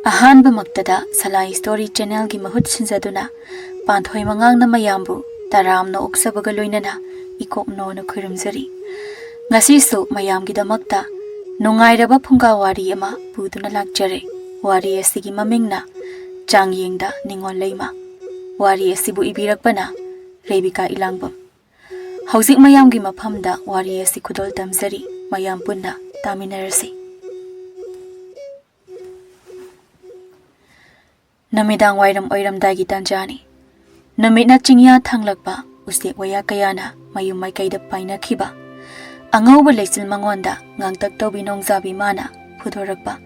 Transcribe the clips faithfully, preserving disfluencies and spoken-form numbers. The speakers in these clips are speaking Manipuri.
ꯑꯍꯥꯟꯕꯃꯛꯇꯗ ꯁꯂꯥꯏ ꯁ꯭ꯇꯣꯔꯤ ꯆꯦꯅꯦꯜꯒꯤ ꯃꯍꯨꯠ ꯁꯤꯟꯖꯗꯨꯅ ꯄꯥꯟꯊꯣꯏ ꯃꯉꯥꯡꯅ ꯃꯌꯥꯝꯕꯨ ꯇꯔꯥꯝꯅ ꯑꯣꯛꯆꯕꯒ ꯂꯣꯏꯅꯅ ꯏꯀꯣꯛ ꯅꯣꯅ ꯈꯨꯔꯨꯝꯖꯔꯤ꯫ ꯉꯁꯤꯁꯨ ꯃꯌꯥꯝꯒꯤꯗꯃꯛꯇ ꯅꯨꯡꯉꯥꯏꯔꯕ ꯐꯨꯡꯒꯥ ꯋꯥꯔꯤ ꯑꯃ ꯄꯨꯗꯨꯅ ꯂꯥꯛꯆꯔꯦ꯫ ꯋꯥꯔꯤ ꯑꯁꯤꯒꯤ ꯃꯃꯤꯡꯅ ꯆꯥꯡꯌꯦꯡꯗ ꯅꯤꯉꯣꯜ ꯂꯩꯃ꯫ ꯋꯥꯔꯤ ꯑꯁꯤꯕꯨ ꯏꯕꯤꯔꯛꯄꯅ ꯔꯦꯕꯤꯀꯥ ꯏꯂꯥꯡꯕꯝ꯫ ꯍꯧꯖꯤꯛ ꯃꯌꯥꯝꯒꯤ ꯃꯐꯝꯗ ꯋꯥꯔꯤ ꯑꯁꯤ ꯈꯨꯗꯣꯜ ꯇꯝꯖꯔꯤ꯫ ꯃꯌꯥꯝ ꯄꯨꯟꯅ ꯇꯥꯃꯤꯟꯅꯔꯁꯤ꯫ ꯅꯨꯃꯤꯗꯥꯡ ꯋꯥꯏꯔꯝ ꯑꯣꯏꯔꯝꯗꯥꯏꯒꯤ ꯇꯥꯟꯖꯥꯅꯤ꯫ ꯅꯨꯃꯤꯠꯅ ꯆꯤꯡꯌꯥ ꯊꯥꯡꯂꯛꯄ, ꯎꯆꯦꯛ ꯋꯥꯌꯥ ꯀꯌꯥꯅ ꯃꯌꯨꯝ ꯃꯥꯏꯀꯩꯗ ꯄꯥꯏꯅꯈꯤꯕ, ꯑꯉꯧꯕ ꯂꯩꯆꯤꯜ ꯃꯉꯣꯟꯗ ꯉꯥꯡꯇꯛ ꯇꯧꯕꯤ ꯅꯣꯡꯖꯥꯕꯤ ꯃꯥꯅ ꯐꯨꯗꯣꯔꯛꯄ,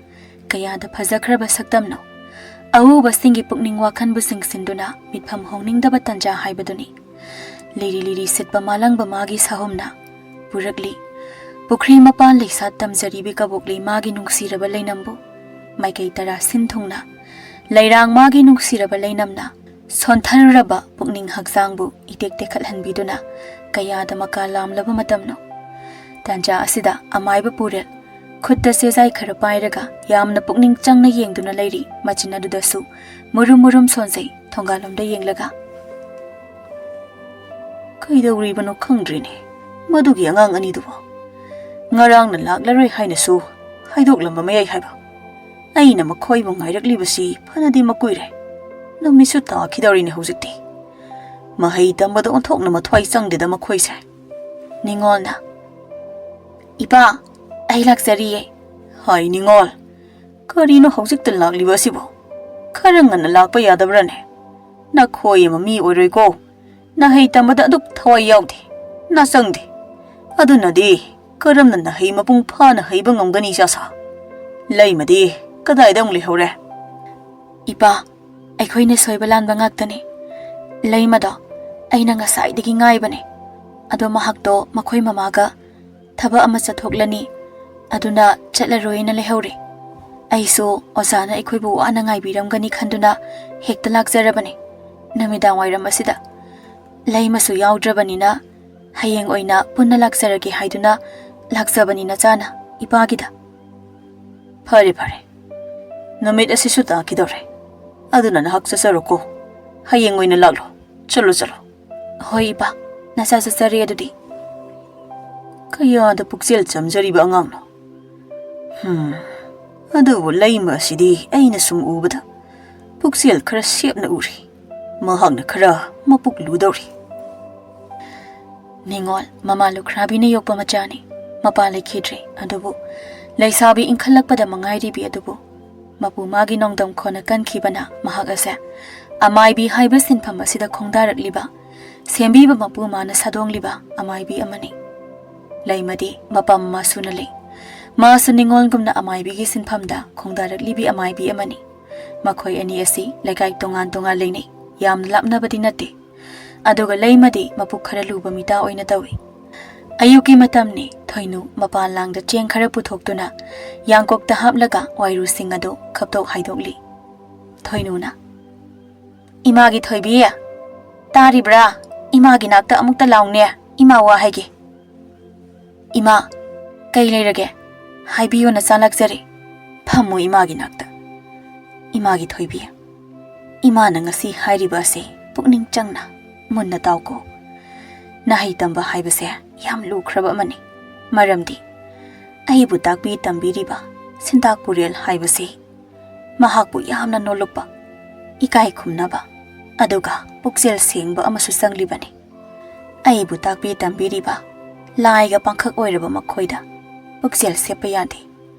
ꯀꯌꯥꯗ ꯐꯖꯈ꯭ꯔꯕ ꯁꯛꯇꯝꯅꯣ꯫ ꯑꯎꯕꯁꯤꯡꯒꯤ ꯄꯨꯛꯅꯤꯡ ꯋꯥꯈꯟꯕꯨ ꯆꯤꯡꯁꯤꯟꯗꯨꯅ ꯃꯤꯠꯐꯝ ꯍꯣꯡꯅꯤꯡꯗꯕ ꯇꯥꯟꯖꯥ ꯍꯥꯏꯕꯗꯨꯅꯤ꯫ ꯂꯤꯔꯤ ꯂꯤꯔꯤ ꯁꯤꯠꯄ ꯃꯥꯂꯪꯕ ꯃꯥꯒꯤ ꯁꯥꯍꯨꯝꯅ ꯄꯨꯔꯛꯂꯤ꯫ ꯄꯨꯈ꯭ꯔꯤ ꯃꯄꯥꯟ ꯂꯩꯁꯥꯠ ꯇꯝꯖꯔꯤꯕꯤ ꯀꯕꯣꯛꯂꯩ ꯃꯥꯒꯤ ꯅꯨꯡꯁꯤꯔꯕ ꯂꯩꯅꯝꯕꯨ ꯃꯥꯏꯀꯩ ꯇꯔꯥ ꯁꯤꯟ ꯊꯨꯡꯅ ꯂꯩꯔꯥꯡ ꯃꯥꯒꯤ ꯅꯨꯡꯁꯤꯔꯕ ꯂꯩꯅꯝꯅ ꯁꯣꯟꯊꯔꯨꯔꯕ ꯄꯨꯛꯅꯤꯡ ꯍꯛꯆꯥꯡꯕꯨ ꯏꯇꯦꯛ ꯇꯦꯛꯈꯠꯍꯟꯕꯤꯗꯨꯅ ꯀꯌꯥꯗ ꯃꯀꯥ ꯂꯥꯝꯂꯕ ꯃꯇꯝꯅꯣ꯫ ꯇꯥꯟꯖꯥ ꯑꯁꯤꯗ ꯑꯃꯥꯏꯕ ꯄꯨꯔꯦꯜ ꯈꯨꯠꯇ ꯆꯦꯖꯥꯏ ꯈꯔ ꯄꯥꯏꯔꯒ ꯌꯥꯝꯅ ꯄꯨꯛꯅꯤꯡ ꯆꯪꯅ ꯌꯦꯡꯗꯨꯅ ꯂꯩꯔꯤ꯫ ꯃꯆꯤꯟ ꯑꯗꯨꯗꯁꯨ ꯃꯨꯔꯨꯝ ꯃꯨꯔꯨꯝ ꯁꯣꯟꯖꯩ꯫ ꯊꯣꯡꯒꯥꯜꯂꯣꯝꯗ ꯌꯦꯡꯂꯒ, "ꯀꯩꯗꯧꯔꯤꯕꯅꯣ ꯈꯪꯗ꯭ꯔꯤꯅꯦ ꯃꯗꯨꯒꯤ ꯑꯉꯥꯡ ꯑꯅꯤꯗꯨꯕꯨ꯫ ꯉꯔꯥꯡꯅ ꯂꯥꯛꯂꯔꯣꯏ ꯍꯥꯏꯅꯁꯨ ꯍꯥꯏꯗꯣꯛꯂꯝꯕ ꯃꯌꯥꯏ ꯍꯥꯏꯕ꯫ ꯑꯩꯅ ꯃꯈꯣꯏꯕꯨ ꯉꯥꯏꯔꯛꯂꯤꯕꯁꯤ ꯐꯅꯗꯤ ꯃꯀꯨꯏꯔꯦ꯫ ꯅꯨꯃꯤꯠꯁꯨ ꯇꯥꯈꯤꯗꯧꯔꯤꯅꯦ ꯍꯧꯖꯤꯛꯇꯤ꯫ ꯃꯍꯩ ꯇꯝꯕꯗ ꯑꯣꯟꯊꯣꯛꯅ ꯃꯊ꯭ꯋꯥꯏ ꯆꯪꯗꯦꯗ ꯃꯈꯣꯏꯁꯦ꯫" ꯅꯤꯉꯣꯜꯅ, "ꯏꯄꯥ, ꯑꯩ ꯂꯥꯛꯆꯔꯤꯌꯦ꯫" "ꯍꯥꯏ ꯅꯤꯉꯣꯜ, ꯀꯔꯤꯅꯣ ꯍꯧꯖꯤꯛꯇ ꯂꯥꯛꯂꯤꯕ ꯑꯁꯤꯕꯨ? ꯈꯔ ꯉꯟꯅ ꯂꯥꯛꯄ ꯌꯥꯗꯕ꯭ꯔꯥꯅꯦ? ꯅꯈꯣꯏ ꯑꯃ ꯃꯤ ꯑꯣꯏꯔꯣꯏꯀꯣ꯫ ꯅꯍꯩ ꯇꯝꯕꯗ ꯑꯗꯨꯛ ꯊꯋꯥꯏ ꯌꯥꯎꯗꯦ, ꯅꯆꯪꯗꯦ꯫ ꯑꯗꯨꯅꯗꯤ ꯀꯔꯝꯅ ꯅꯍꯩ ꯃꯄꯨꯡ ꯐꯥꯅ ꯍꯩꯕ ꯉꯝꯒꯅꯤ, ꯏꯆꯥꯁꯥ? ꯂꯩꯃꯗꯤ ꯀꯗꯥꯏꯗ ꯑꯃꯨꯛ ꯂꯩꯍꯧꯔꯦ?" "ꯏꯄꯥ, ꯑꯩꯈꯣꯏꯅ ꯁꯣꯏꯕ ꯂꯥꯟꯕ ꯉꯥꯛꯇꯅꯤ꯫ ꯂꯩꯃꯗꯣ ꯑꯩꯅ ꯉꯁꯥꯏꯗꯒꯤ ꯉꯥꯏꯕꯅꯦ꯫ ꯑꯗꯣ ꯃꯍꯥꯛꯇꯣ ꯃꯈꯣꯏ ꯃꯃꯥꯒ ꯊꯕꯛ ꯑꯃ ꯆꯠꯊꯣꯛꯂꯅꯤ, ꯑꯗꯨꯅ ꯆꯠꯂꯔꯣꯏꯅ ꯂꯩꯍꯧꯔꯦ꯫ ꯑꯩꯁꯨ ꯑꯣꯖꯥꯅ ꯑꯩꯈꯣꯏꯕꯨ ꯋꯥꯅ ꯉꯥꯏꯕꯤꯔꯝꯒꯅꯤ ꯈꯟꯗꯨꯅ ꯍꯦꯛꯇ ꯂꯥꯛꯆꯔꯕꯅꯤ꯫ ꯅꯨꯃꯤꯗꯥꯡ ꯋꯥꯏꯔꯝ ꯑꯁꯤꯗ ꯂꯩꯃꯁꯨ ꯌꯥꯎꯗ꯭ꯔꯕꯅꯤꯅ ꯍꯌꯦꯡ ꯑꯣꯏꯅ ꯄꯨꯟꯅ ꯂꯥꯛꯆꯔꯒꯦ ꯍꯥꯏꯗꯨꯅ ꯂꯥꯛꯆꯕꯅꯤ ꯅꯆꯥꯅ ꯏꯄꯥꯒꯤꯗ꯫" "ꯐꯔꯦ, ꯐꯔꯦ꯫ ꯅꯨꯃꯤꯠ ꯑꯁꯤꯁꯨ ꯇꯥꯈꯤꯗꯧꯔꯦ꯫ ꯑꯗꯨꯅ ꯅꯍꯥꯛ ꯆꯠꯆꯔꯣꯀꯣ꯫ ꯍꯌꯦꯡ ꯑꯣꯏꯅ ꯂꯥꯛꯂꯣ꯫ ꯆꯠꯂꯣ, ꯆꯠꯂꯣ꯫ ꯍꯣꯏ, ꯏꯄꯥ꯫ ꯅꯆꯥ ꯆꯠꯆꯔꯦ ꯑꯗꯨꯗꯤ꯫ ꯀꯌꯥꯗ ꯄꯨꯛꯆꯦꯜ ꯆꯝꯖꯔꯤꯕ ꯑꯉꯥꯡꯅꯣ꯫ ꯍꯝ, ꯑꯗꯨꯕꯨ ꯂꯩꯃ ꯑꯁꯤꯗꯤ ꯑꯩꯅ ꯁꯨꯝ ꯎꯕꯗ ꯄꯨꯛꯆꯦꯜ ꯈꯔ ꯁꯦꯞꯅ ꯎꯔꯤ꯫ ꯃꯍꯥꯛꯅ ꯈꯔ ꯃꯄꯨꯛ ꯂꯨꯗꯧꯔꯤ꯫ ꯅꯤꯉꯣꯜ ꯃꯃꯥ ꯂꯨꯈ꯭ꯔꯥꯕꯤꯅ ꯌꯣꯛꯄ ꯃꯆꯥꯅꯤ꯫ ꯃꯄꯥ ꯂꯩꯈꯤꯗ꯭ꯔꯦ꯫ ꯑꯗꯨꯕꯨ ꯂꯩꯁꯥꯕꯤ ꯏꯟꯈꯠꯂꯛꯄꯗ ꯃꯉꯥꯏꯔꯤꯕꯤ ꯑꯗꯨꯕꯨ ꯃꯄꯨ ꯃꯥꯒꯤ ꯅꯣꯡꯗꯝ ꯈꯣꯟꯅ ꯀꯟꯈꯤꯕꯅ ꯃꯍꯥꯛ ꯑꯁꯦ ꯑꯃꯥꯏꯕꯤ ꯍꯥꯏꯕ ꯁꯤꯟꯐꯝ ꯑꯁꯤꯗ ꯈꯣꯡꯗꯥꯔꯛꯂꯤꯕ, ꯁꯦꯝꯕꯤꯕ ꯃꯄꯨ ꯃꯥꯅ ꯁꯥꯗꯣꯡꯂꯤꯕ ꯑꯃꯥꯏꯕꯤ ꯑꯃꯅꯤ꯫ ꯂꯩꯃꯗꯤ ꯃꯄꯥ ꯃꯃꯥ ꯁꯨꯅ ꯂꯩ꯫ ꯃꯥꯁꯨ ꯅꯤꯉꯣꯜꯒꯨꯝꯅ ꯑꯃꯥꯏꯕꯤꯒꯤ ꯁꯤꯟꯐꯝꯗ ꯈꯣꯡꯗꯥꯔꯛꯂꯤꯕꯤ ꯑꯃꯥꯏꯕꯤ ꯑꯃꯅꯤ꯫ ꯃꯈꯣꯏ ꯑꯅꯤ ꯑꯁꯤ ꯂꯩꯀꯥꯏ ꯇꯣꯉꯥꯟ ꯇꯣꯉꯥꯟ ꯂꯩꯅꯩ꯫ ꯌꯥꯝ ꯂꯥꯞꯅꯕꯗꯤ ꯅꯠꯇꯦ꯫ ꯑꯗꯨꯒ ꯂꯩꯃꯗꯤ ꯃꯄꯨꯛ ꯈꯔ ꯂꯨꯕ ꯃꯤꯇꯥ ꯑꯣꯏꯅ ꯇꯧꯏ꯫ ꯑꯌꯨꯛꯀꯤ ꯃꯇꯝꯅꯤ꯫ ꯊꯣꯏꯅꯨ ꯃꯄꯥꯟ ꯂꯥꯡꯗ ꯆꯦꯡ ꯈꯔ ꯄꯨꯊꯣꯛꯇꯨꯅ ꯌꯥꯡꯀꯣꯛꯇ ꯍꯥꯞꯂꯒ ꯋꯥꯏꯔꯨꯁꯤꯡ ꯑꯗꯨ ꯈꯞꯇꯣꯛ ꯍꯥꯏꯗꯣꯛꯂꯤ꯫ ꯊꯣꯏꯅꯨꯅ, "ꯏꯃꯥꯒꯤ ꯊꯣꯏꯕꯤ, ꯇꯥꯔꯤꯕ꯭ꯔꯥ? ꯏꯃꯥꯒꯤ ꯅꯥꯛꯇ ꯑꯃꯨꯛꯇ ꯂꯥꯎꯅꯦ꯫ ꯏꯃꯥ ꯋꯥ ꯍꯥꯏꯒꯦ꯫" "ꯏꯃꯥ, ꯀꯩ ꯂꯩꯔꯒꯦ? ꯍꯥꯏꯕꯤꯌꯣ, ꯅꯆꯥ ꯂꯥꯛꯆꯔꯦ꯫ ꯐꯝꯃꯨ ꯏꯃꯥꯒꯤ ꯅꯥꯛꯇ꯫ ꯏꯃꯥꯒꯤ ꯊꯣꯏꯕꯤ, ꯏꯃꯥꯅ ꯉꯁꯤ ꯍꯥꯏꯔꯤꯕ ꯑꯁꯤ ꯄꯨꯛꯅꯤꯡ ꯆꯪꯅ ꯃꯨꯟꯅ ꯇꯥꯎꯀꯣ꯫ ꯅꯍꯩ ꯇꯝꯕ ꯍꯥꯏꯕꯁꯦ ꯌꯥꯝ ꯂꯨꯈ꯭ꯔꯕ ꯑꯃꯅꯤ꯫ ꯃꯔꯝꯗꯤ ꯑꯩꯕꯨ ꯇꯥꯛꯄꯤ ꯇꯝꯕꯤꯔꯤꯕ ꯁꯤꯟꯇꯥꯛꯄꯨꯔꯦꯜ ꯍꯥꯏꯕꯁꯤ ꯃꯍꯥꯛꯄꯨ ꯌꯥꯝꯅ ꯅꯣꯂꯨꯛꯄ, ꯏꯀꯥꯏ ꯈꯨꯝꯅꯕ, ꯑꯗꯨꯒ ꯄꯨꯛꯆꯦꯜ ꯁꯦꯡꯕ ꯑꯃꯁꯨ ꯆꯪꯂꯤꯕꯅꯤ꯫ ꯑꯩꯕꯨ ꯇꯥꯛꯄꯤ ꯇꯝꯕꯤꯔꯤꯕ ꯂꯥꯏꯒ ꯄꯥꯡꯈꯛ ꯑꯣꯏꯔꯕ ꯃꯈꯣꯏꯗ ꯄꯨꯛꯆꯦꯜ ꯁꯦꯠꯄ ꯌꯥꯗꯦ꯫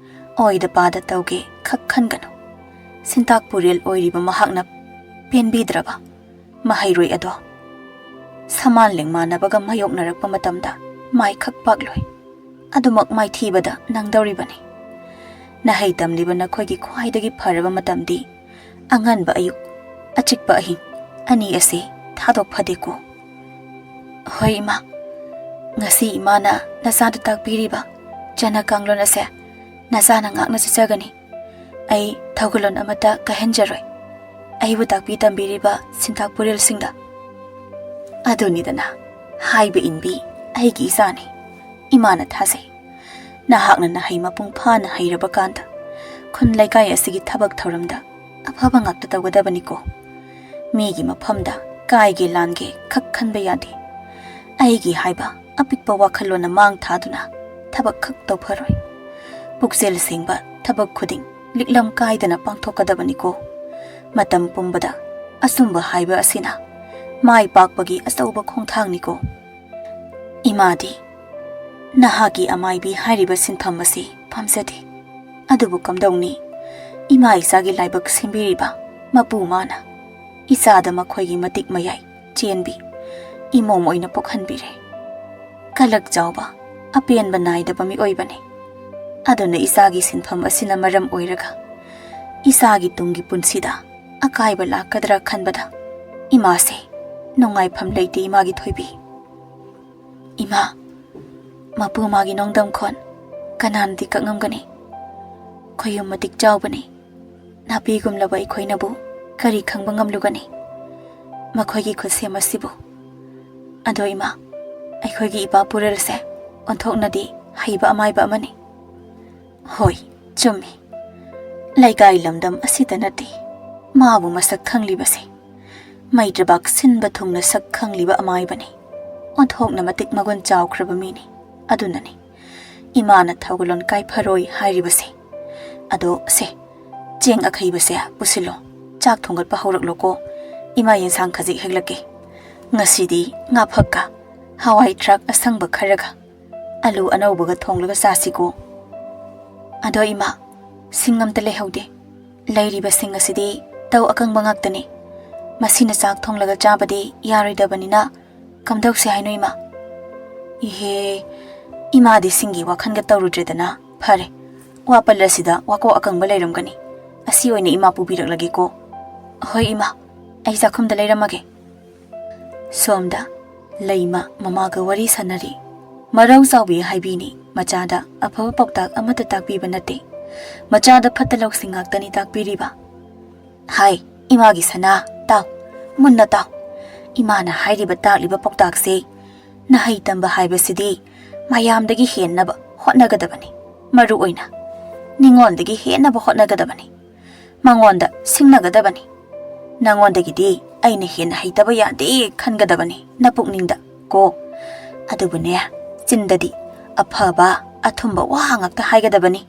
ꯑꯣꯏꯗ ꯄꯥꯗ ꯇꯧꯒꯦ ꯈꯛ ꯈꯟꯒꯅꯨ꯫" ꯁꯤꯟꯇꯥꯛꯄꯨꯔꯦꯜ ꯑꯣꯏꯔꯤꯕ ꯃꯍꯥꯛꯅ ꯄꯦꯟꯕꯤꯗ꯭ꯔꯕ ꯃꯍꯩꯔꯣꯏ ꯑꯗꯣ ꯁꯃꯥꯟ ꯂꯦꯡꯃꯥꯟꯅꯕꯒ ꯃꯥꯌꯣꯛꯅꯔꯛꯄ ꯃꯇꯝꯗ ꯃꯥꯏ ꯈꯛ ꯄꯥꯛꯂꯣꯏ꯫ ꯑꯗꯨꯃꯛ ꯃꯥꯏꯊꯤꯕꯗ ꯅꯪꯗꯧꯔꯤꯕꯅꯤ꯫ ꯅꯍꯩ ꯇꯝꯂꯤꯕ ꯅꯈꯣꯏꯒꯤ ꯈ꯭ꯋꯥꯏꯗꯒꯤ ꯐꯔꯕ ꯃꯇꯝꯗꯤ ꯑꯉꯟꯕ ꯑꯌꯨꯛ, ꯑꯆꯤꯛꯄ ꯑꯍꯤꯡ ꯑꯅꯤ ꯑꯁꯤ ꯊꯥꯗꯣꯛ ꯐꯗꯦꯀꯣ꯫ ꯍꯣꯏ ꯏꯃꯥ, ꯉꯁꯤ ꯏꯃꯥꯅ ꯅꯆꯥꯗ ꯇꯥꯛꯄꯤꯔꯤꯕ ꯆꯠꯅ ꯀꯥꯡꯂꯣꯟ ꯑꯁꯦ ꯅꯆꯥꯅ ꯉꯥꯛꯅ ꯆꯠꯆꯒꯅꯤ꯫ ꯑꯩ ꯊꯧꯒꯜꯂꯣꯟ ꯑꯃꯠꯇ ꯀꯥꯏꯍꯟꯖꯔꯣꯏ꯫ ꯑꯩꯕꯨ ꯇꯥꯛꯄꯤ ꯇꯝꯕꯤꯔꯤꯕ ꯁꯤꯟꯇꯥꯛꯄꯨꯔꯦꯜꯁꯤꯡꯗ꯫ ꯑꯗꯨꯅꯤꯗꯅ, ꯍꯥꯏꯕ ꯏꯟꯕꯤ ꯑꯩꯒꯤ ꯏꯆꯥꯅꯤ꯫ ꯏꯃꯥꯅ ꯊꯥꯖꯩ꯫ ꯅꯍꯥꯛꯅ ꯅꯍꯩ ꯃꯄꯨꯡ ꯐꯥꯅ ꯍꯩꯔꯕ ꯀꯥꯟꯗ ꯈꯨꯟ ꯂꯩꯀꯥꯏ ꯑꯁꯤꯒꯤ ꯊꯕꯛ ꯊꯧꯔꯝꯗ ꯑꯐꯕ ꯉꯥꯛꯇ ꯇꯧꯒꯗꯕꯅꯤꯀꯣ꯫ ꯃꯤꯒꯤ ꯃꯐꯝꯗ ꯀꯥꯏꯒꯦ ꯂꯥꯟꯒꯦ ꯈꯛ ꯈꯟꯕ ꯌꯥꯗꯦ꯫ ꯑꯩꯒꯤ ꯍꯥꯏꯕ ꯑꯄꯤꯛꯄ ꯋꯥꯈꯜꯂꯣꯟꯅ ꯃꯥꯡ ꯊꯥꯗꯨꯅ ꯊꯕꯛ ꯈꯛ ꯇꯧꯐꯔꯣꯏ꯫ ꯄꯨꯛꯆꯦꯜ ꯁꯦꯡꯕ ꯊꯕꯛ ꯈꯨꯗꯤꯡ ꯂꯤꯛꯂꯝ ꯀꯥꯏꯗꯅ ꯄꯥꯡꯊꯣꯛꯀꯗꯕꯅꯤꯀꯣ꯫ ꯃꯇꯝ ꯄꯨꯝꯕꯗ ꯑꯆꯨꯝꯕ ꯍꯥꯏꯕ ꯑꯁꯤꯅ ꯃꯥꯏ ꯄꯥꯛꯄꯒꯤ ꯑꯆꯧꯕ ꯈꯣꯡꯊꯥꯡꯅꯤꯀꯣ꯫ ꯏꯃꯥꯗꯤ ꯅꯍꯥꯛꯀꯤ ꯑꯃꯥꯏꯕꯤ ꯍꯥꯏꯔꯤꯕ ꯁꯤꯟꯐꯝ ꯑꯁꯤ ꯄꯥꯝꯖꯗꯦ꯫ ꯑꯗꯨꯕꯨ ꯀꯝꯗꯧꯅꯤ? ꯏꯃꯥ ꯏꯆꯥꯒꯤ ꯂꯥꯏꯕꯛ ꯁꯦꯝꯕꯤꯔꯤꯕ ꯃꯄꯨ ꯃꯥꯅ ꯏꯆꯥꯗ ꯃꯈꯣꯏꯒꯤ ꯃꯇꯤꯛ ꯃꯌꯥꯏ ꯆꯦꯟꯕꯤ ꯏꯃꯣꯝ ꯑꯣꯏꯅ ꯄꯣꯛꯍꯟꯕꯤꯔꯦ꯫ ꯀꯂꯛ ꯆꯥꯎꯕ, ꯑꯄꯦꯟꯕ ꯅꯥꯏꯗꯕ ꯃꯤꯑꯣꯏꯕꯅꯤ꯫ ꯑꯗꯨꯅ ꯏꯆꯥꯒꯤ ꯁꯤꯟꯐꯝ ꯑꯁꯤꯅ ꯃꯔꯝ ꯑꯣꯏꯔꯒ ꯏꯆꯥꯒꯤ ꯇꯨꯡꯒꯤ ꯄꯨꯟꯁꯤꯗ ꯑꯀꯥꯏꯕ ꯂꯥꯛꯀꯗ꯭ꯔꯥ ꯈꯟꯕꯗ ꯏꯃꯥꯁꯦ ꯅꯨꯡꯉꯥꯏꯐꯝ ꯂꯩꯇꯦ꯫ ꯏꯃꯥꯒꯤ ꯊꯣꯏꯕꯤ, ꯏꯃꯥ, ꯃꯄꯨ ꯃꯥꯒꯤ ꯅꯣꯡꯗꯝꯈꯣꯟ ꯀꯅꯥꯅꯗꯤ ꯀꯛꯉꯝꯒꯅꯤ? ꯈꯣꯏꯌꯨꯝ ꯃꯇꯤꯛ ꯆꯥꯎꯕꯅꯤ꯫ ꯅꯥꯄꯤꯒꯨꯝꯂꯕ ꯑꯩꯈꯣꯏꯅꯕꯨ ꯀꯔꯤ ꯈꯪꯕ ꯉꯝꯂꯨꯒꯅꯤ ꯃꯈꯣꯏꯒꯤ ꯈꯨꯠꯁꯦꯝ ꯑꯁꯤꯕꯨ? ꯑꯗꯣ ꯏꯃꯥ, ꯑꯩꯈꯣꯏꯒꯤ ꯏꯄꯥ ꯄꯨꯔꯦꯜꯁꯦ ꯑꯣꯟꯊꯣꯛꯅꯗꯤ ꯍꯩꯕ ꯑꯃꯥꯏꯕ ꯑꯃꯅꯤ꯫ ꯍꯣꯏ, ꯆꯨꯝꯃꯤ꯫ ꯂꯩꯀꯥꯏ ꯂꯝꯗꯝ ꯑꯁꯤꯗ ꯅꯠꯇꯦ ꯃꯥꯕꯨ ꯃꯁꯛ ꯈꯪꯂꯤꯕꯁꯦ꯫ ꯃꯩꯇ꯭ꯔꯕꯥꯛ ꯁꯤꯟꯕ ꯊꯨꯡꯅ ꯁꯛ ꯈꯪꯂꯤꯕ ꯑꯃꯥꯏꯕꯅꯤ꯫ ꯑꯣꯟꯊꯣꯛꯅ ꯃꯇꯤꯛ ꯃꯒꯨꯟ ꯆꯥꯎꯈ꯭ꯔꯕ ꯃꯤꯅꯤ꯫ ꯑꯗꯨꯅꯅꯤ ꯏꯃꯥꯅ ꯊꯧꯒꯜꯂꯣꯟ ꯀꯥꯏꯐꯔꯣꯏ ꯍꯥꯏꯔꯤꯕꯁꯦ꯫ ꯑꯗꯣ ꯁꯦ, ꯆꯦꯡ ꯑꯈꯩꯕꯁꯦ ꯄꯨꯁꯤꯜꯂꯣ꯫ ꯆꯥꯛ ꯊꯣꯡꯒꯠꯄ ꯍꯧꯔꯛꯂꯣꯀꯣ꯫ ꯏꯃꯥ ꯌꯦꯟꯁꯥꯡ ꯈꯖꯤꯛ ꯍꯦꯛꯂꯛꯀꯦ꯫ ꯉꯁꯤꯗꯤ ꯉꯥ ꯐꯛꯀ ꯍꯋꯥꯏ ꯊ꯭ꯔꯥꯛ ꯑꯁꯪꯕ ꯈꯔꯒ ꯑꯂꯨ ꯑꯅꯧꯕꯒ ꯊꯣꯡꯂꯒ ꯆꯥꯁꯤꯀꯣ꯫ ꯑꯗꯣ ꯏꯃꯥ, ꯁꯤꯡ ꯑꯝꯇ ꯂꯩꯍꯧꯗꯦ꯫ ꯂꯩꯔꯤꯕ ꯁꯤꯡ ꯑꯁꯤꯗꯤ ꯇꯧ ꯑꯀꯪꯕ ꯉꯥꯛꯇꯅꯤ꯫ ꯃꯁꯤꯅ ꯆꯥꯛ ꯊꯣꯡꯂꯒ ꯆꯥꯕꯗꯤ ꯌꯥꯔꯣꯏꯗꯕꯅꯤꯅ ꯀꯝꯗꯧꯁꯦ ꯍꯥꯏꯅꯣ ꯏꯃꯥ? ꯏꯍꯦ, ꯏꯃꯥꯗꯤ ꯁꯤꯡꯒꯤ ꯋꯥꯈꯜꯒ ꯇꯧꯔꯨꯗ꯭ꯔꯦꯗꯅ꯫ ꯐꯔꯦ, ꯋꯥꯄꯜ ꯑꯁꯤꯗ ꯋꯥꯀꯣꯛ ꯑꯀꯪꯕ ꯂꯩꯔꯝꯒꯅꯤ꯫ ꯑꯁꯤ ꯑꯣꯏꯅ ꯏꯃꯥ ꯄꯨꯕꯤꯔꯛꯂꯒꯦꯀꯣ꯫ ꯍꯣꯏ ꯏꯃꯥ, ꯑꯩ ꯆꯥꯛꯈꯨꯝꯗ ꯂꯩꯔꯝꯃꯒꯦ꯫ ꯁꯣꯝꯗ ꯂꯩꯃ ꯃꯃꯥꯒ ꯋꯥꯔꯤ ꯁꯥꯟꯅꯔꯤ꯫ ꯃꯔꯧ ꯆꯥꯎꯕꯤ ꯍꯥꯏꯕꯤꯅꯤ, ꯃꯆꯥꯗ ꯑꯐꯕ ꯄꯥꯎꯇꯥꯛ ꯑꯃꯠꯇ ꯇꯥꯛꯄꯤꯕ ꯅꯠꯇꯦ꯫ ꯃꯆꯥꯗ ꯐꯠꯇ ꯂꯧꯁꯤꯡ ꯉꯥꯛꯇꯅꯤ ꯇꯥꯛꯄꯤꯔꯤꯕ꯫ ꯍꯥꯏ, ꯏꯃꯥꯒꯤ ꯁꯅꯥ, ꯇꯥꯎ, ꯃꯨꯟꯅ ꯇꯥꯎ꯫ ꯏꯃꯥꯅ ꯍꯥꯏꯔꯤꯕ ꯇꯥꯛꯂꯤꯕ ꯄꯥꯎꯇꯥꯛꯁꯦ ꯅꯍꯩ ꯇꯝꯕ ꯍꯥꯏꯕꯁꯤꯗꯤ ꯃꯌꯥꯝꯗꯒꯤ ꯍꯦꯟꯅꯕ ꯍꯣꯠꯅꯒꯗꯕꯅꯤ꯫ ꯃꯔꯨ ꯑꯣꯏꯅ ꯅꯤꯉꯣꯟꯗꯒꯤ ꯍꯦꯟꯅꯕ ꯍꯣꯠꯅꯒꯗꯕꯅꯤ꯫ ꯃꯉꯣꯟꯗ ꯁꯤꯡꯅꯒꯗꯕꯅꯤ꯫ ꯅꯉꯣꯟꯗꯒꯤꯗꯤ ꯑꯩꯅ ꯍꯦꯟꯅ ꯍꯩꯇꯕ ꯌꯥꯗꯦ ꯈꯟꯒꯗꯕꯅꯤ ꯅꯄꯨꯛꯅꯤꯡꯗ ꯀꯣ꯫ ꯑꯗꯨꯕꯨꯅꯦ, ꯆꯤꯟꯗꯗꯤ ꯑꯐꯕ, ꯑꯊꯨꯝꯕ ꯋꯥ ꯉꯥꯛꯇ ꯍꯥꯏꯒꯗꯕꯅꯤ꯫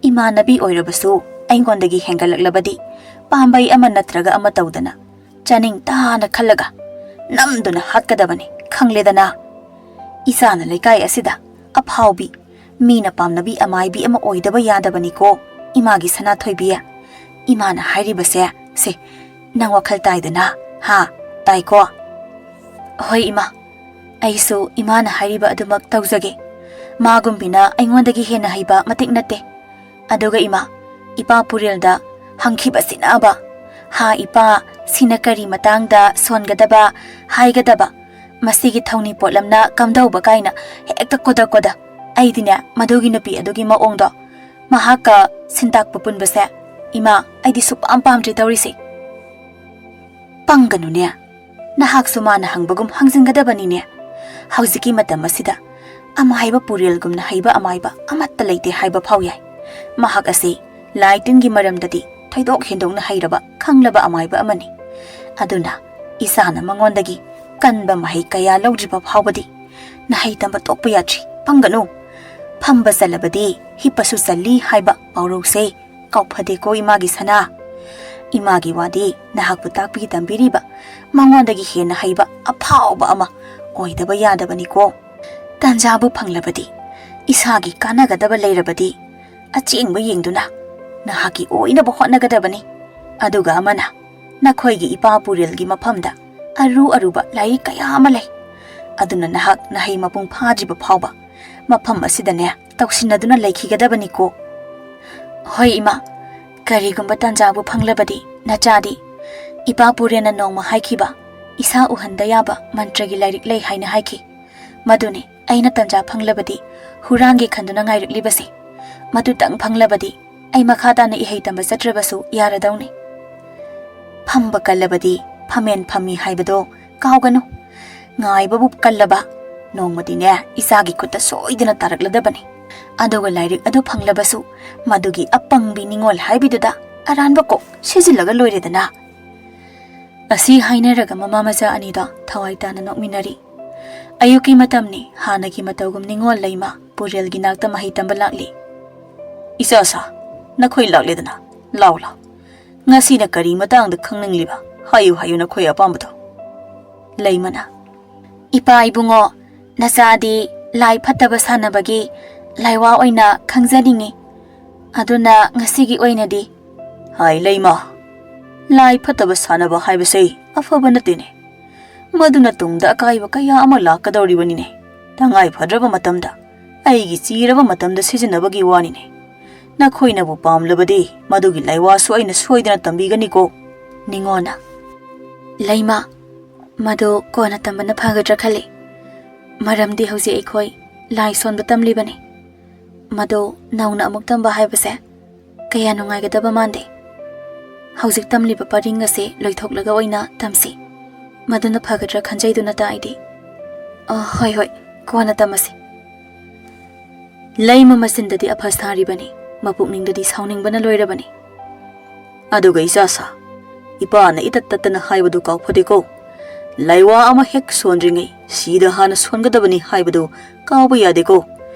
ꯏꯃꯥꯟꯅꯕꯤ ꯑꯣꯏꯔꯕꯁꯨ ꯑꯩꯉꯣꯟꯗꯒꯤ ꯍꯦꯟꯒꯠꯂꯛꯂꯕꯗꯤ ꯄꯥꯝꯕꯩ ꯑꯃ ꯅꯠꯇ꯭ꯔꯒ ꯑꯃ ꯇꯧꯗꯅ ꯆꯥꯅꯤꯡ ꯇꯥꯅ ꯈꯜꯂꯒ ꯅꯝꯗꯨꯅ ꯍꯥꯠꯀꯗꯕꯅꯤ, ꯈꯪꯂꯦꯗꯅ? ꯏꯆꯥꯅ ꯂꯩꯀꯥꯏ ꯑꯁꯤꯗ ꯑꯐꯥꯎꯕꯤ, ꯃꯤꯅ ꯄꯥꯝꯅꯕꯤ ꯑꯃꯥꯏꯕꯤ ꯑꯃ ꯑꯣꯏꯗꯕ ꯌꯥꯗꯕꯅꯤꯀꯣ, ꯏꯃꯥꯒꯤ ꯁꯅꯥꯊꯣꯏꯕꯤ꯫ ꯏꯃꯥꯅ ꯍꯥꯏꯔꯤꯕꯁꯦ, ꯁꯦ, ꯅꯪ ꯋꯥꯈꯜ ꯇꯥꯏꯗꯅ? ꯍꯥ? ꯇꯥꯏꯀꯣ? ꯍꯣꯏ, ꯏꯃꯥ꯫ ꯑꯩꯁꯨ ꯏꯃꯥꯅ ꯍꯥꯏꯔꯤꯕ ꯑꯗꯨꯃꯛ ꯇꯧꯖꯒꯦ꯫ ꯃꯥꯒꯨꯝꯕꯤꯅ ꯑꯩꯉꯣꯟꯗꯒꯤ ꯍꯦꯟꯅ ꯍꯩꯕ ꯃꯇꯤꯛ ꯅꯠꯇꯦ꯫ ꯑꯗꯨꯒ ꯏꯃꯥ, ꯏꯄꯥ ꯄꯨꯔꯦꯜꯗ ꯍꯪꯈꯤꯕꯁꯤꯅꯕ, "ꯍꯥ ꯏꯄꯥ, ꯁꯤꯅ ꯀꯔꯤ ꯃꯇꯥꯡꯗ ꯁꯣꯟꯒꯗꯕ, ꯍꯥꯏꯒꯗꯕ, ꯃꯁꯤꯒꯤ ꯊꯧꯅꯤ ꯄꯣꯠꯂꯝꯅ ꯀꯝꯗꯧꯕ?" ꯀꯥꯏꯅ ꯍꯦꯛꯇ ꯀꯣꯗ ꯀꯣꯗ꯫ ꯑꯩꯗꯤꯅꯦ, ꯃꯗꯨꯒꯤ ꯅꯨꯄꯤ ꯑꯗꯨꯒꯤ ꯃꯑꯣꯡꯗꯣ ꯃꯍꯥꯛꯀ ꯁꯤꯟꯇꯥꯛꯄ ꯄꯨꯟꯕꯁꯦ, ꯏꯃꯥ, ꯑꯩꯗꯤ ꯁꯨꯛꯄꯥꯝ ꯄꯥꯝꯗ꯭ꯔꯦ ꯇꯧꯔꯤꯁꯦ꯫ ꯄꯪꯒꯅꯨꯅꯦ, ꯅꯍꯥꯛꯁꯨ ꯃꯥꯅ ꯍꯪꯕꯒꯨꯝ ꯍꯪꯖꯤꯟꯒꯗꯕꯅꯤꯅꯦ꯫ ꯍꯧꯖꯤꯛꯀꯤ ꯃꯇꯝ ꯑꯁꯤꯗ ꯑꯃꯥꯏꯕ ꯄꯨꯔꯦꯜꯒꯨꯝꯅ ꯍꯩꯕ ꯑꯃꯥꯏꯕ ꯑꯃꯠꯇ ꯂꯩꯇꯦ ꯍꯥꯏꯕ ꯐꯥꯎ ꯌꯥꯏ꯫ ꯃꯍꯥꯛ ꯑꯁꯤ ꯂꯥꯏ ꯇꯤꯟꯒꯤ ꯃꯔꯝꯗꯗꯤ ꯊꯣꯏꯗꯣꯛ ꯍꯦꯟꯗꯣꯛꯅ ꯍꯩꯔꯕ, ꯈꯪꯂꯕ ꯑꯃꯥꯏꯕ ꯑꯃꯅꯤ꯫ ꯑꯗꯨꯅ ꯏꯁꯥꯅ ꯃꯉꯣꯟꯗꯒꯤ ꯀꯟꯕ ꯃꯍꯩ ꯀꯌꯥ ꯂꯧꯗ꯭ꯔꯤꯕ ꯐꯥꯎꯕꯗꯤ ꯅꯍꯩ ꯇꯝꯕ ꯇꯣꯛꯄ ꯌꯥꯗ꯭ꯔꯤ꯫ ꯄꯪꯒꯅꯨ꯫ ꯐꯝꯕ ꯆꯜꯂꯕꯗꯤ ꯍꯤꯞꯄꯁꯨ ꯆꯜꯂꯤ ꯍꯥꯏꯕ ꯄꯥꯎꯔꯧꯁꯦ ꯀꯥꯎꯐꯗꯦꯀꯣ, ꯏꯃꯥꯒꯤ ꯁꯅꯥ꯫ ꯏꯃꯥꯒꯤ ꯋꯥꯗꯤ ꯅꯍꯥꯛꯄꯨ ꯇꯥꯛꯄꯤ ꯇꯝꯕꯤꯔꯤꯕ ꯃꯉꯣꯟꯗꯒꯤ ꯍꯦꯟꯅ ꯍꯩꯕ ꯑꯐꯥꯎꯕ ꯑꯃ ꯑꯣꯏꯗꯕ ꯌꯥꯗꯕꯅꯤꯀꯣ꯫ ꯇꯥꯟꯖꯥꯕꯨ ꯐꯪꯂꯕꯗꯤ, ꯏꯁꯥꯒꯤ ꯀꯥꯟꯅꯒꯗꯕ ꯂꯩꯔꯕꯗꯤ, ꯑꯆꯦꯡꯕ ꯌꯦꯡꯗꯨꯅ ꯅꯍꯥꯛꯀꯤ ꯑꯣꯏꯅꯕ ꯍꯣꯠꯅꯒꯗꯕꯅꯤ꯫ ꯑꯗꯨꯒ ꯑꯃꯅ, ꯅꯈꯣꯏꯒꯤ ꯏꯄꯥ ꯄꯨꯔꯦꯜꯒꯤ ꯃꯐꯝꯗ ꯑꯔꯨ ꯑꯔꯨꯕ ꯂꯥꯏꯔꯤꯛ ꯀꯌꯥ ꯑꯃ ꯂꯩ꯫ ꯑꯗꯨꯅ ꯅꯍꯥꯛ ꯅꯍꯩ ꯃꯄꯨꯡ ꯐꯥꯗ꯭ꯔꯤꯕ ꯐꯥꯎꯕ ꯃꯐꯝ ꯑꯁꯤꯗꯅꯦ ꯇꯧꯁꯤꯟꯅꯗꯨꯅ ꯂꯩꯈꯤꯒꯗꯕꯅꯤꯀꯣ꯫ ꯍꯣꯏ ꯏꯃꯥ, ꯀꯔꯤꯒꯨꯝꯕ ꯇꯥꯟꯖꯥꯕꯨ ꯐꯪꯂꯕꯗꯤ ꯅꯆꯥꯗꯤ ꯏꯄꯥ ꯄꯨꯔꯦꯟꯅ ꯅꯣꯡꯃ ꯍꯥꯏꯈꯤꯕ ꯏꯁꯥ ꯎꯍꯟꯗ ꯌꯥꯕ ꯃꯟꯇ꯭ꯔꯒꯤ ꯂꯥꯏꯔꯤꯛ ꯂꯩ ꯍꯥꯏꯅ ꯍꯥꯏꯈꯤ꯫ ꯃꯗꯨꯅꯤ ꯑꯩꯅ ꯇꯥꯟꯖꯥ ꯐꯪꯂꯕꯗꯤ ꯍꯨꯔꯥꯟꯒꯦ ꯈꯟꯗꯨꯅ ꯉꯥꯏꯔꯛꯂꯤꯕꯁꯦ꯫ ꯃꯗꯨꯇꯪ ꯐꯪꯂꯕꯗꯤ ꯑꯩ ꯃꯈꯥ ꯇꯥꯅ ꯏꯍꯩ ꯇꯝꯕ ꯆꯠꯇ꯭ꯔꯕꯁꯨ ꯌꯥꯔꯗꯧꯅꯤ꯫ ꯐꯝꯕ ꯀꯜꯂꯕꯗꯤ ꯐꯝꯃꯦꯟ ꯐꯝꯃꯤ ꯍꯥꯏꯕꯗꯣ ꯀꯥꯎꯒꯅꯨ꯫ ꯉꯥꯏꯕꯕꯨ ꯀꯜꯂꯕ ꯅꯣꯡꯃꯗꯤꯅꯦ ꯏꯆꯥꯒꯤ ꯈꯨꯠꯇ ꯁꯣꯏꯗꯅ ꯇꯥꯔꯛꯂꯗꯕꯅꯤ꯫ ꯑꯗꯨꯒ ꯂꯥꯏꯔꯤꯛ ꯑꯗꯨ ꯐꯪꯂꯕꯁꯨ ꯃꯗꯨꯒꯤ ꯑꯄꯪꯕꯤ ꯅꯤꯉꯣꯜ ꯍꯥꯏꯕꯤꯗꯨꯗ ꯑꯔꯥꯟꯕ ꯀꯣꯛ ꯁꯤꯖꯤꯜꯂꯒ ꯂꯣꯏꯔꯦꯗꯅ꯫ ꯑꯁꯤ ꯍꯥꯏꯅꯔꯒ ꯃꯃꯥ ꯃꯆꯥ ꯑꯅꯤꯗꯣ ꯊꯋꯥꯏ ꯇꯥꯅ ꯅꯣꯛꯃꯤꯟꯅꯔꯤ꯫ ꯑꯌꯨꯛꯀꯤ ꯃꯇꯝꯅꯤ, ꯍꯥꯟꯅꯒꯤ ꯃꯇꯧꯒꯨꯝ ꯅꯤꯉꯣꯜ ꯂꯩꯃ ꯄꯨꯔꯦꯜꯒꯤ ꯅꯥꯛꯇ ꯃꯍꯩ ꯇꯝꯕ ꯂꯥꯛꯂꯤ꯫ "ꯏꯆꯥꯁꯥ, ꯅꯈꯣꯏ ꯂꯥꯛꯂꯦꯗꯅ, ꯂꯥꯎ ꯂꯥꯎ꯫ ꯉꯁꯤꯅ ꯀꯔꯤ ꯃꯇꯥꯡꯗ ꯈꯪꯅꯤꯡꯂꯤꯕ? ꯍꯥꯏꯌꯨ ꯍꯥꯏꯌꯨ, ꯅꯈꯣꯏ ꯑꯄꯥꯝꯕꯗꯣ꯫" ꯂꯩꯃꯅ, "ꯏꯄꯥ ꯏꯕꯨꯡꯉꯣ, ꯅꯆꯥꯗꯤ ꯂꯥꯏ ꯐꯠꯇꯕ ꯁꯥꯟꯅꯕꯒꯤ ꯂꯥꯏꯋꯥ ꯑꯣꯏꯅ ꯈꯪꯖꯅꯤꯡꯉꯤ꯫ ꯑꯗꯨꯅ ꯉꯁꯤꯒꯤ ꯑꯣꯏꯅꯗꯤ꯫" "ꯍꯥꯏ ꯂꯩꯃ, ꯂꯥꯏ ꯐꯠꯇꯕ ꯁꯥꯟꯅꯕ ꯍꯥꯏꯕꯁꯦ ꯑꯐꯕ ꯅꯠꯇꯦꯅꯦ꯫ ꯃꯗꯨꯅ ꯇꯨꯡꯗ ꯑꯀꯥꯏꯕ ꯀꯌꯥ ꯑꯃ ꯂꯥꯛꯀꯗꯧꯔꯤꯕꯅꯤꯅꯦ꯫ ꯇꯉꯥꯏ ꯐꯗ꯭ꯔꯕ ꯃꯇꯝꯗ, ꯑꯩꯒꯤ ꯆꯤꯔꯕ ꯃꯇꯝꯗ ꯁꯤꯖꯤꯟꯅꯕꯒꯤ ꯋꯥꯅꯤꯅꯦ꯫ ꯅꯈꯣꯏꯅꯕꯨ ꯄꯥꯝꯂꯕꯗꯤ ꯃꯗꯨꯒꯤ ꯂꯥꯏꯋꯥꯁꯨ ꯑꯩꯅ ꯁꯣꯏꯗꯅ ꯇꯝꯕꯤꯒꯅꯤꯀꯣ꯫" ꯅꯤꯉꯣꯜꯅ, "ꯂꯩꯃ, ꯃꯗꯨ ꯀꯣꯟꯅ ꯇꯝꯕꯅ ꯐꯒꯗ꯭ꯔꯥ ꯈꯜꯂꯤ꯫ ꯃꯔꯝꯗꯤ ꯍꯧꯖꯤꯛ ꯑꯩꯈꯣꯏ ꯂꯥꯏ ꯁꯣꯟꯕ ꯇꯝꯂꯤꯕꯅꯤ꯫ ꯃꯗꯨ ꯅꯧꯅ ꯑꯃꯨꯛ ꯇꯝꯕ ꯍꯥꯏꯕꯁꯦ ꯀꯌꯥ ꯅꯨꯡꯉꯥꯏꯒꯗꯕ ꯃꯥꯟꯗꯦ꯫ ꯍꯧꯖꯤꯛ ꯇꯝꯂꯤꯕ ꯄꯔꯤꯡ ꯑꯁꯤ ꯂꯣꯏꯊꯣꯛꯂꯒ ꯑꯣꯏꯅ ꯇꯝꯁꯤ꯫ ꯃꯗꯨꯅ ꯐꯒꯗ꯭ꯔꯥ ꯈꯟꯖꯩꯗꯨꯅ ꯇꯥꯏꯗꯤ꯫" "ꯑ, ꯍꯣꯏ, ꯍꯣꯏ, ꯀꯣꯟꯅ ꯇꯝꯃꯁꯤ꯫" ꯂꯩꯃ ꯃꯆꯤꯟꯗꯗꯤ ꯑꯐ ꯁꯥꯔꯤꯕꯅꯤ, ꯃꯄꯨꯛꯅꯤꯡꯗꯗꯤ ꯁꯥꯎꯅꯤꯡꯕꯅ ꯂꯣꯏꯔꯕꯅꯤ꯫ "ꯑꯗꯨꯒ ꯏꯆꯥꯁꯥ, ꯏꯄꯥꯅ ꯏꯇꯠ ꯇꯠꯇꯅ ꯍꯥꯏꯕꯗꯨ ꯀꯥꯎꯐꯗꯦꯀꯣ꯫ ꯂꯥꯏꯋꯥ ꯑꯃ ꯍꯦꯛ ꯁꯣꯟꯗ꯭ꯔꯤꯉꯩ ꯁꯤꯗ ꯍꯥꯟꯅ ꯁꯣꯟꯒꯗꯕꯅꯤ ꯍꯥꯏꯕꯗꯨ ꯀꯥꯎꯕ ꯌꯥꯗꯦꯀꯣ꯫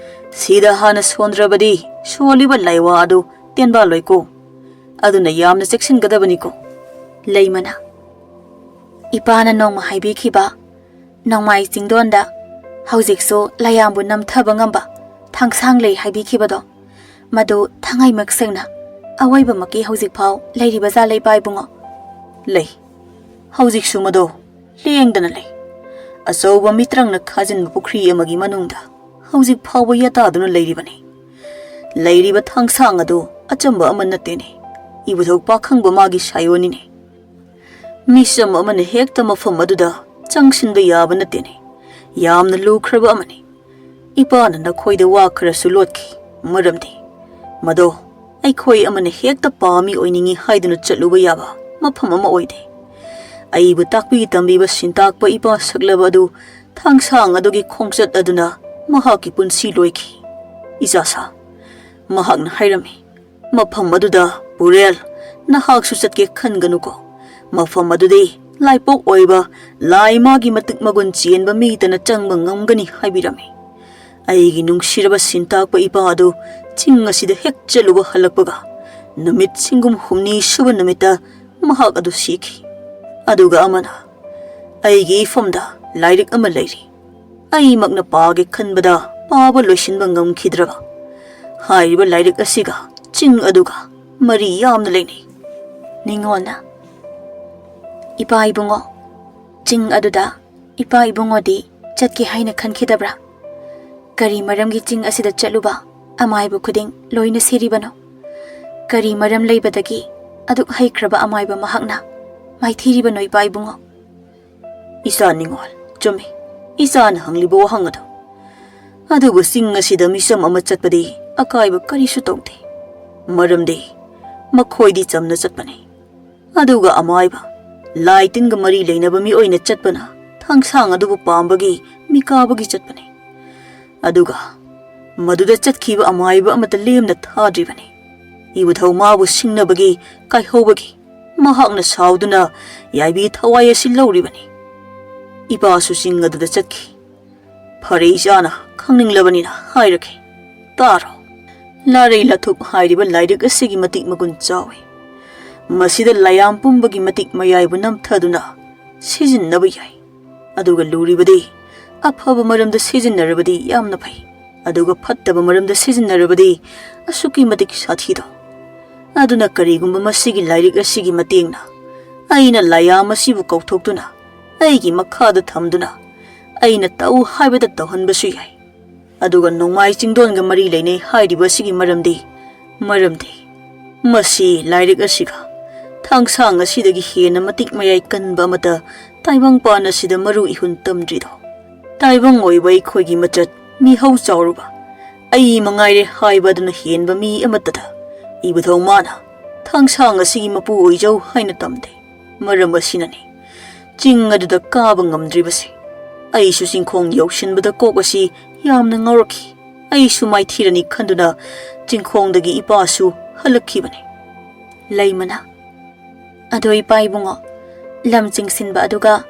ꯁꯤꯗ ꯍꯥꯟꯅ ꯁꯣꯟꯗ꯭ꯔꯕꯗꯤ ꯁꯣꯜꯂꯤꯕ ꯂꯥꯏꯋꯥ ꯑꯗꯨ ꯇꯦꯟꯕꯥꯂꯣꯏꯀꯣ꯫ ꯑꯗꯨꯅ ꯌꯥꯝꯅ ꯆꯦꯛꯁꯤꯟꯒꯗꯕꯅꯤꯀꯣ꯫" ꯂꯩꯃꯅ, "ꯏꯄꯥꯅ ꯅꯣꯡꯃ ꯍꯥꯏꯕꯤꯈꯤꯕ, ꯅꯣꯡꯃꯥꯏ ꯆꯤꯡꯗꯣꯟꯗ ꯍꯧꯖꯤꯛꯁꯨ ꯂꯥꯏꯌꯥꯝꯕꯨ ꯅꯝꯊꯕ ꯉꯝꯕ ꯊꯥꯡꯁꯥꯡ ꯂꯩ ꯍꯥꯏꯕꯤꯈꯤꯕꯗꯣ, ꯃꯗꯨ ꯊꯥꯡꯉꯩꯃꯛ ꯁꯦꯡꯅ ꯑꯋꯣꯏꯕꯃꯛꯀꯤ ꯍꯧꯖꯤꯛꯐꯥꯎ ꯂꯩꯔꯤꯕ ꯖꯥꯠꯂ, ꯏꯄꯥ ꯏꯕꯨꯡꯉꯣ?" "ꯂꯩ꯫ ꯍꯧꯖꯤꯛꯁꯨ ꯃꯗꯣ ꯂꯦꯡꯗꯅ ꯂꯩ꯫ ꯑꯆꯧꯕ ꯃꯤꯇ꯭ꯔꯪꯅ ꯈꯥꯖꯤꯟꯕ ꯄꯨꯈ꯭ꯔꯤ ꯑꯃꯒꯤ ꯃꯅꯨꯡꯗ ꯍꯧꯖꯤꯛ ꯐꯥꯎꯕ ꯌꯥꯇꯥꯗꯨꯅ ꯂꯩꯔꯤꯕꯅꯤ꯫ ꯂꯩꯔꯤꯕ ꯊꯥꯡꯁꯥꯡ ꯑꯗꯨ ꯑꯆꯝꯕ ꯑꯃ ꯅꯠꯇꯦꯅꯦ꯫ ꯏꯕꯨꯙꯧ ꯄꯥꯈꯪꯕ ꯃꯥꯒꯤ ꯁꯥꯏꯑꯣꯟꯅꯤꯅꯦ꯫ ꯃꯤꯆꯝ ꯑꯃꯅ ꯍꯦꯛꯇ ꯃꯐꯝ ꯑꯗꯨꯗ ꯆꯪꯁꯤꯟꯕ ꯌꯥꯕ ꯅꯠꯇꯦꯅꯦ꯫ ꯌꯥꯝꯅ ꯂꯨꯈ꯭ꯔꯕ ꯑꯃꯅꯤ꯫ ꯏꯄꯥꯅ ꯅꯈꯣꯏꯗ ꯋꯥ ꯈꯔꯁꯨ ꯂꯣꯠꯈꯤ, ꯃꯔꯝꯗꯤ ꯃꯗꯣ ꯑꯩꯈꯣꯏ ꯑꯃꯅ ꯍꯦꯛꯇ ꯄꯥꯝꯃꯤ ꯑꯣꯏꯅꯤꯡꯏ ꯍꯥꯏꯗꯨꯅ ꯆꯠꯂꯨꯕ ꯌꯥꯕ ꯃꯐꯝ ꯑꯃ ꯑꯣꯏꯗꯦ꯫ ꯑꯩꯕꯨ ꯇꯥꯛꯄꯤ ꯇꯝꯕꯤꯕ ꯁꯤꯟꯇꯥꯛꯄ ꯏꯄꯥ ꯁꯛꯂꯕ ꯑꯗꯨ ꯊꯥꯡꯁꯥꯡ ꯑꯗꯨꯒꯤ ꯈꯣꯡꯆꯠ ꯑꯗꯨꯅ ꯃꯍꯥꯛꯀꯤ ꯄꯨꯟꯁꯤ ꯂꯣꯏꯈꯤ꯫ "ꯏꯆꯥꯁꯥ," ꯃꯍꯥꯛꯅ ꯍꯥꯏꯔꯝꯃꯤ, "ꯃꯐꯝ ꯑꯗꯨꯗ ꯄꯨꯔꯦꯜ, ꯅꯍꯥꯛꯁꯨ ꯆꯠꯀꯦ ꯈꯟꯒꯅꯨꯀꯣ꯫ ꯃꯐꯝ ꯑꯗꯨꯗꯤ ꯂꯥꯏꯄꯣꯛ ꯑꯣꯏꯕ ꯂꯥꯏ ꯃꯥꯒꯤ ꯃꯇꯤꯛ ꯃꯒꯨꯟ ꯆꯦꯟꯕ ꯃꯤꯇꯅ ꯆꯪꯕ ꯉꯝꯒꯅꯤ" ꯍꯥꯏꯕꯤꯔꯝꯃꯤ꯫ ꯑꯩꯒꯤ ꯅꯨꯡꯁꯤꯔꯕ ꯁꯤꯟꯇꯥꯛꯄ ꯏꯄꯥ ꯑꯗꯨ ꯆꯤꯡ ꯑꯁꯤꯗ ꯍꯦꯛ ꯆꯠꯂꯨꯕ ꯍꯜꯂꯛꯄꯒ, ꯅꯨꯃꯤꯠ ꯆꯤꯡꯒꯨꯝ ꯍꯨꯝꯅꯤ ꯁꯨꯕ ꯅꯨꯃꯤꯠꯇ ꯃꯍꯥꯛ ꯑꯗꯨ ꯁꯤꯈꯤ꯫ ꯑꯗꯨꯒ ꯑꯃꯅ, ꯑꯩꯒꯤ ꯏꯐꯝꯗ ꯂꯥꯏꯔꯤꯛ ꯑꯃ ꯂꯩꯔꯤ꯫ ꯑꯩꯃꯛꯅ ꯄꯥꯒꯦ ꯈꯟꯕꯗ ꯄꯥꯕ ꯂꯣꯏꯁꯤꯟꯕ ꯉꯝꯈꯤꯗ꯭ꯔꯕ꯫ ꯍꯥꯏꯔꯤꯕ ꯂꯥꯏꯔꯤꯛ ꯑꯁꯤꯒ ꯆꯤꯡ ꯑꯗꯨꯒ ꯃꯔꯤ ꯌꯥꯝꯅ ꯂꯩꯅꯩ꯫ ꯅꯤꯉꯣꯜꯅ, "ꯏꯄꯥ ꯏꯕꯨꯡꯉꯣ, ꯆꯤꯡ ꯑꯗꯨꯗ ꯏꯄꯥ ꯏꯕꯨꯡꯉꯣꯗꯤ ꯆꯠꯀꯦ ꯍꯥꯏꯅ ꯈꯟꯈꯤꯗꯕ꯭ꯔꯥ? ꯀꯔꯤ ꯃꯔꯝꯒꯤ ꯆꯤꯡ ꯑꯁꯤꯗ ꯆꯠꯂꯨꯕ ꯑꯃꯥꯏꯕ ꯈꯨꯗꯤꯡ ꯂꯣꯏꯅ ꯁꯤꯔꯤꯕꯅꯣ? ꯀꯔꯤ ꯃꯔꯝ ꯂꯩꯕꯗꯒꯤ ꯑꯗꯨꯛ ꯍꯩꯈ꯭ꯔꯕ ꯑꯃꯥꯏꯕ ꯃꯍꯥꯛꯅ ꯃꯥꯏꯊꯤꯔꯤꯕꯅꯣ, ꯏꯄꯥ ꯏꯕꯨꯡꯉꯣ?" "ꯏꯆꯥ ꯅꯤꯉꯣꯜ, ꯆꯨꯝꯃꯤ, ꯏꯆꯥꯅ ꯍꯪꯂꯤꯕ ꯋꯥꯍꯪ ꯑꯗꯨ꯫ ꯑꯗꯨꯕꯨ ꯆꯤꯡ ꯑꯁꯤꯗ ꯃꯤꯆꯝ ꯑꯃ ꯆꯠꯄꯗꯤ ꯑꯀꯥꯏꯕ ꯀꯔꯤꯁꯨ ꯇꯧꯗꯦ꯫ ꯃꯔꯝꯗꯤ ꯃꯈꯣꯏꯗꯤ ꯆꯝꯅ ꯆꯠꯄꯅꯤ꯫ ꯑꯗꯨꯒ ꯑꯃꯥꯏꯕ, ꯂꯥꯏ ꯇꯤꯟꯒ ꯃꯔꯤ ꯂꯩꯅꯕ ꯃꯤꯑꯣꯏꯅ ꯆꯠꯄꯅ ꯊꯥꯡꯁꯥꯡ ꯑꯗꯨꯕꯨ ꯄꯥꯝꯕꯒꯤ, ꯃꯤꯀꯥꯕꯒꯤ ꯆꯠꯄꯅꯤ꯫ ꯑꯗꯨꯒ ꯃꯗꯨꯗ ꯆꯠꯈꯤꯕ ꯑꯃꯥꯏꯕ ꯑꯃꯠꯇ ꯂꯦꯝꯅ ꯊꯥꯗ꯭ꯔꯤꯕꯅꯤ꯫ ꯏꯕꯨꯙꯧ ꯃꯥꯕꯨ ꯁꯤꯡꯅꯕꯒꯤ, ꯀꯥꯏꯍꯧꯕꯒꯤ ꯃꯍꯥꯛꯅ ꯁꯥꯎꯗꯨꯅ ꯌꯥꯏꯕꯤ ꯊꯋꯥꯏ ꯑꯁꯤ ꯂꯧꯔꯤꯕꯅꯤ꯫ ꯏꯄꯥꯁꯨ ꯆꯤꯡ ꯑꯗꯨꯗ ꯆꯠꯈꯤ꯫ ꯐꯔꯦ, ꯏꯆꯥꯅ ꯈꯪꯅꯤꯡꯂꯕꯅꯤꯅ ꯍꯥꯏꯔꯒꯦ, ꯇꯥꯔꯣ꯫" ꯂꯥꯔꯩ ꯂꯥꯊꯨꯞ ꯍꯥꯏꯔꯤꯕ ꯂꯥꯏꯔꯤꯛ ꯑꯁꯤꯒꯤ ꯃꯇꯤꯛ ꯃꯒꯨꯟ ꯆꯥꯎꯏ꯫ ꯃꯁꯤꯗ ꯂꯥꯏꯌꯥꯝ ꯄꯨꯝꯕꯒꯤ ꯃꯇꯤꯛ ꯃꯌꯥꯏꯕꯨ ꯅꯝꯊꯗꯨꯅ ꯁꯤꯖꯤꯟꯅꯕ ꯌꯥꯏ꯫ ꯑꯗꯨꯒ ꯂꯨꯔꯤꯕꯗꯤ, ꯑꯐꯕ ꯃꯔꯝꯗ ꯁꯤꯖꯤꯟꯅꯔꯕꯗꯤ ꯌꯥꯝꯅ ꯐꯩ, ꯑꯗꯨꯒ ꯐꯠꯇꯕ ꯃꯔꯝꯗ ꯁꯤꯖꯤꯟꯅꯔꯕꯗꯤ ꯑꯁꯨꯛꯀꯤ ꯃꯇꯤꯛ ꯁꯥꯊꯤꯗꯣ꯫ ꯑꯗꯨꯅ ꯀꯔꯤꯒꯨꯝꯕ ꯃꯁꯤꯒꯤ ꯂꯥꯏꯔꯤꯛ ꯑꯁꯤꯒꯤ ꯃꯇꯦꯡꯅ ꯑꯩꯅ ꯂꯥꯏꯌꯥꯝ ꯑꯁꯤꯕꯨ ꯀꯧꯊꯣꯛꯇꯨꯅ ꯑꯩꯒꯤ ꯃꯈꯥꯗ ꯊꯝꯗꯨꯅ ꯑꯩꯅ ꯇꯧ ꯍꯥꯏꯕꯗ ꯇꯧꯍꯟꯕꯁꯨ ꯌꯥꯏ꯫ ꯑꯗꯨꯒ ꯅꯣꯡꯃꯥꯏ ꯆꯤꯡꯗꯣꯟꯒ ꯃꯔꯤ ꯂꯩꯅꯩ ꯍꯥꯏꯔꯤꯕ ꯑꯁꯤꯒꯤ ꯃꯔꯝꯗꯤ, ꯃꯔꯝꯗꯤ ꯃꯁꯤ ꯂꯥꯏꯔꯤꯛ ꯑꯁꯤꯒ ꯊꯥꯡꯁꯥꯡ ꯑꯁꯤꯗꯒꯤ ꯍꯦꯟꯅ ꯃꯇꯤꯛ ꯃꯌꯥꯏ ꯀꯟꯕ ꯑꯃꯠꯇ ꯇꯥꯏꯕꯪꯄꯥꯟ ꯑꯁꯤꯗ ꯃꯔꯨ ꯏꯍꯨꯟ ꯇꯝꯗ꯭ꯔꯤꯗꯣ꯫ ꯇꯥꯏꯕꯪ ꯑꯣꯏꯕ ꯑꯩꯈꯣꯏꯒꯤ ꯃꯆꯠ, ꯃꯤꯍꯧ ꯆꯥꯎꯔꯨꯕ ꯑꯩ ꯃꯉꯥꯏꯔꯦ ꯍꯥꯏꯕ ꯑꯗꯨꯅ ꯍꯦꯟꯕ ꯃꯤ ꯑꯃꯠꯇꯗ ꯏꯕꯨꯙꯧ ꯃꯥꯅ ꯊꯥꯡꯁꯥꯡ ꯑꯁꯤꯒꯤ ꯃꯄꯨ ꯑꯣꯏꯖꯧ ꯍꯥꯏꯅ ꯇꯝꯗꯦ꯫ ꯃꯔꯝ ꯑꯁꯤꯅꯅꯤ ꯆꯤꯡ ꯑꯗꯨꯗ ꯀꯥꯕ ꯉꯝꯗ꯭ꯔꯤꯕꯁꯦ꯫ ꯑꯩꯁꯨ ꯆꯤꯡꯈꯣꯡ ꯌꯧꯁꯤꯟꯕꯗ ꯀꯣꯛ ꯑꯁꯤ ꯌꯥꯝꯅ ꯉꯥꯎꯔꯛꯈꯤ꯫ ꯑꯩꯁꯨ ꯃꯥꯏꯊꯤꯔꯅꯤ ꯈꯟꯗꯨꯅ ꯆꯤꯡꯈꯣꯡꯗꯒꯤ ꯏꯄꯥꯁꯨ ꯍꯜꯂꯛꯈꯤꯕꯅꯤ꯫ ꯂꯩꯃꯅ, "ꯑꯗꯣ ꯏꯄꯥ ꯏꯕꯨꯡꯉꯣ, ꯂꯝ ꯆꯤꯡꯁꯤꯟꯕ ꯑꯗꯨꯒ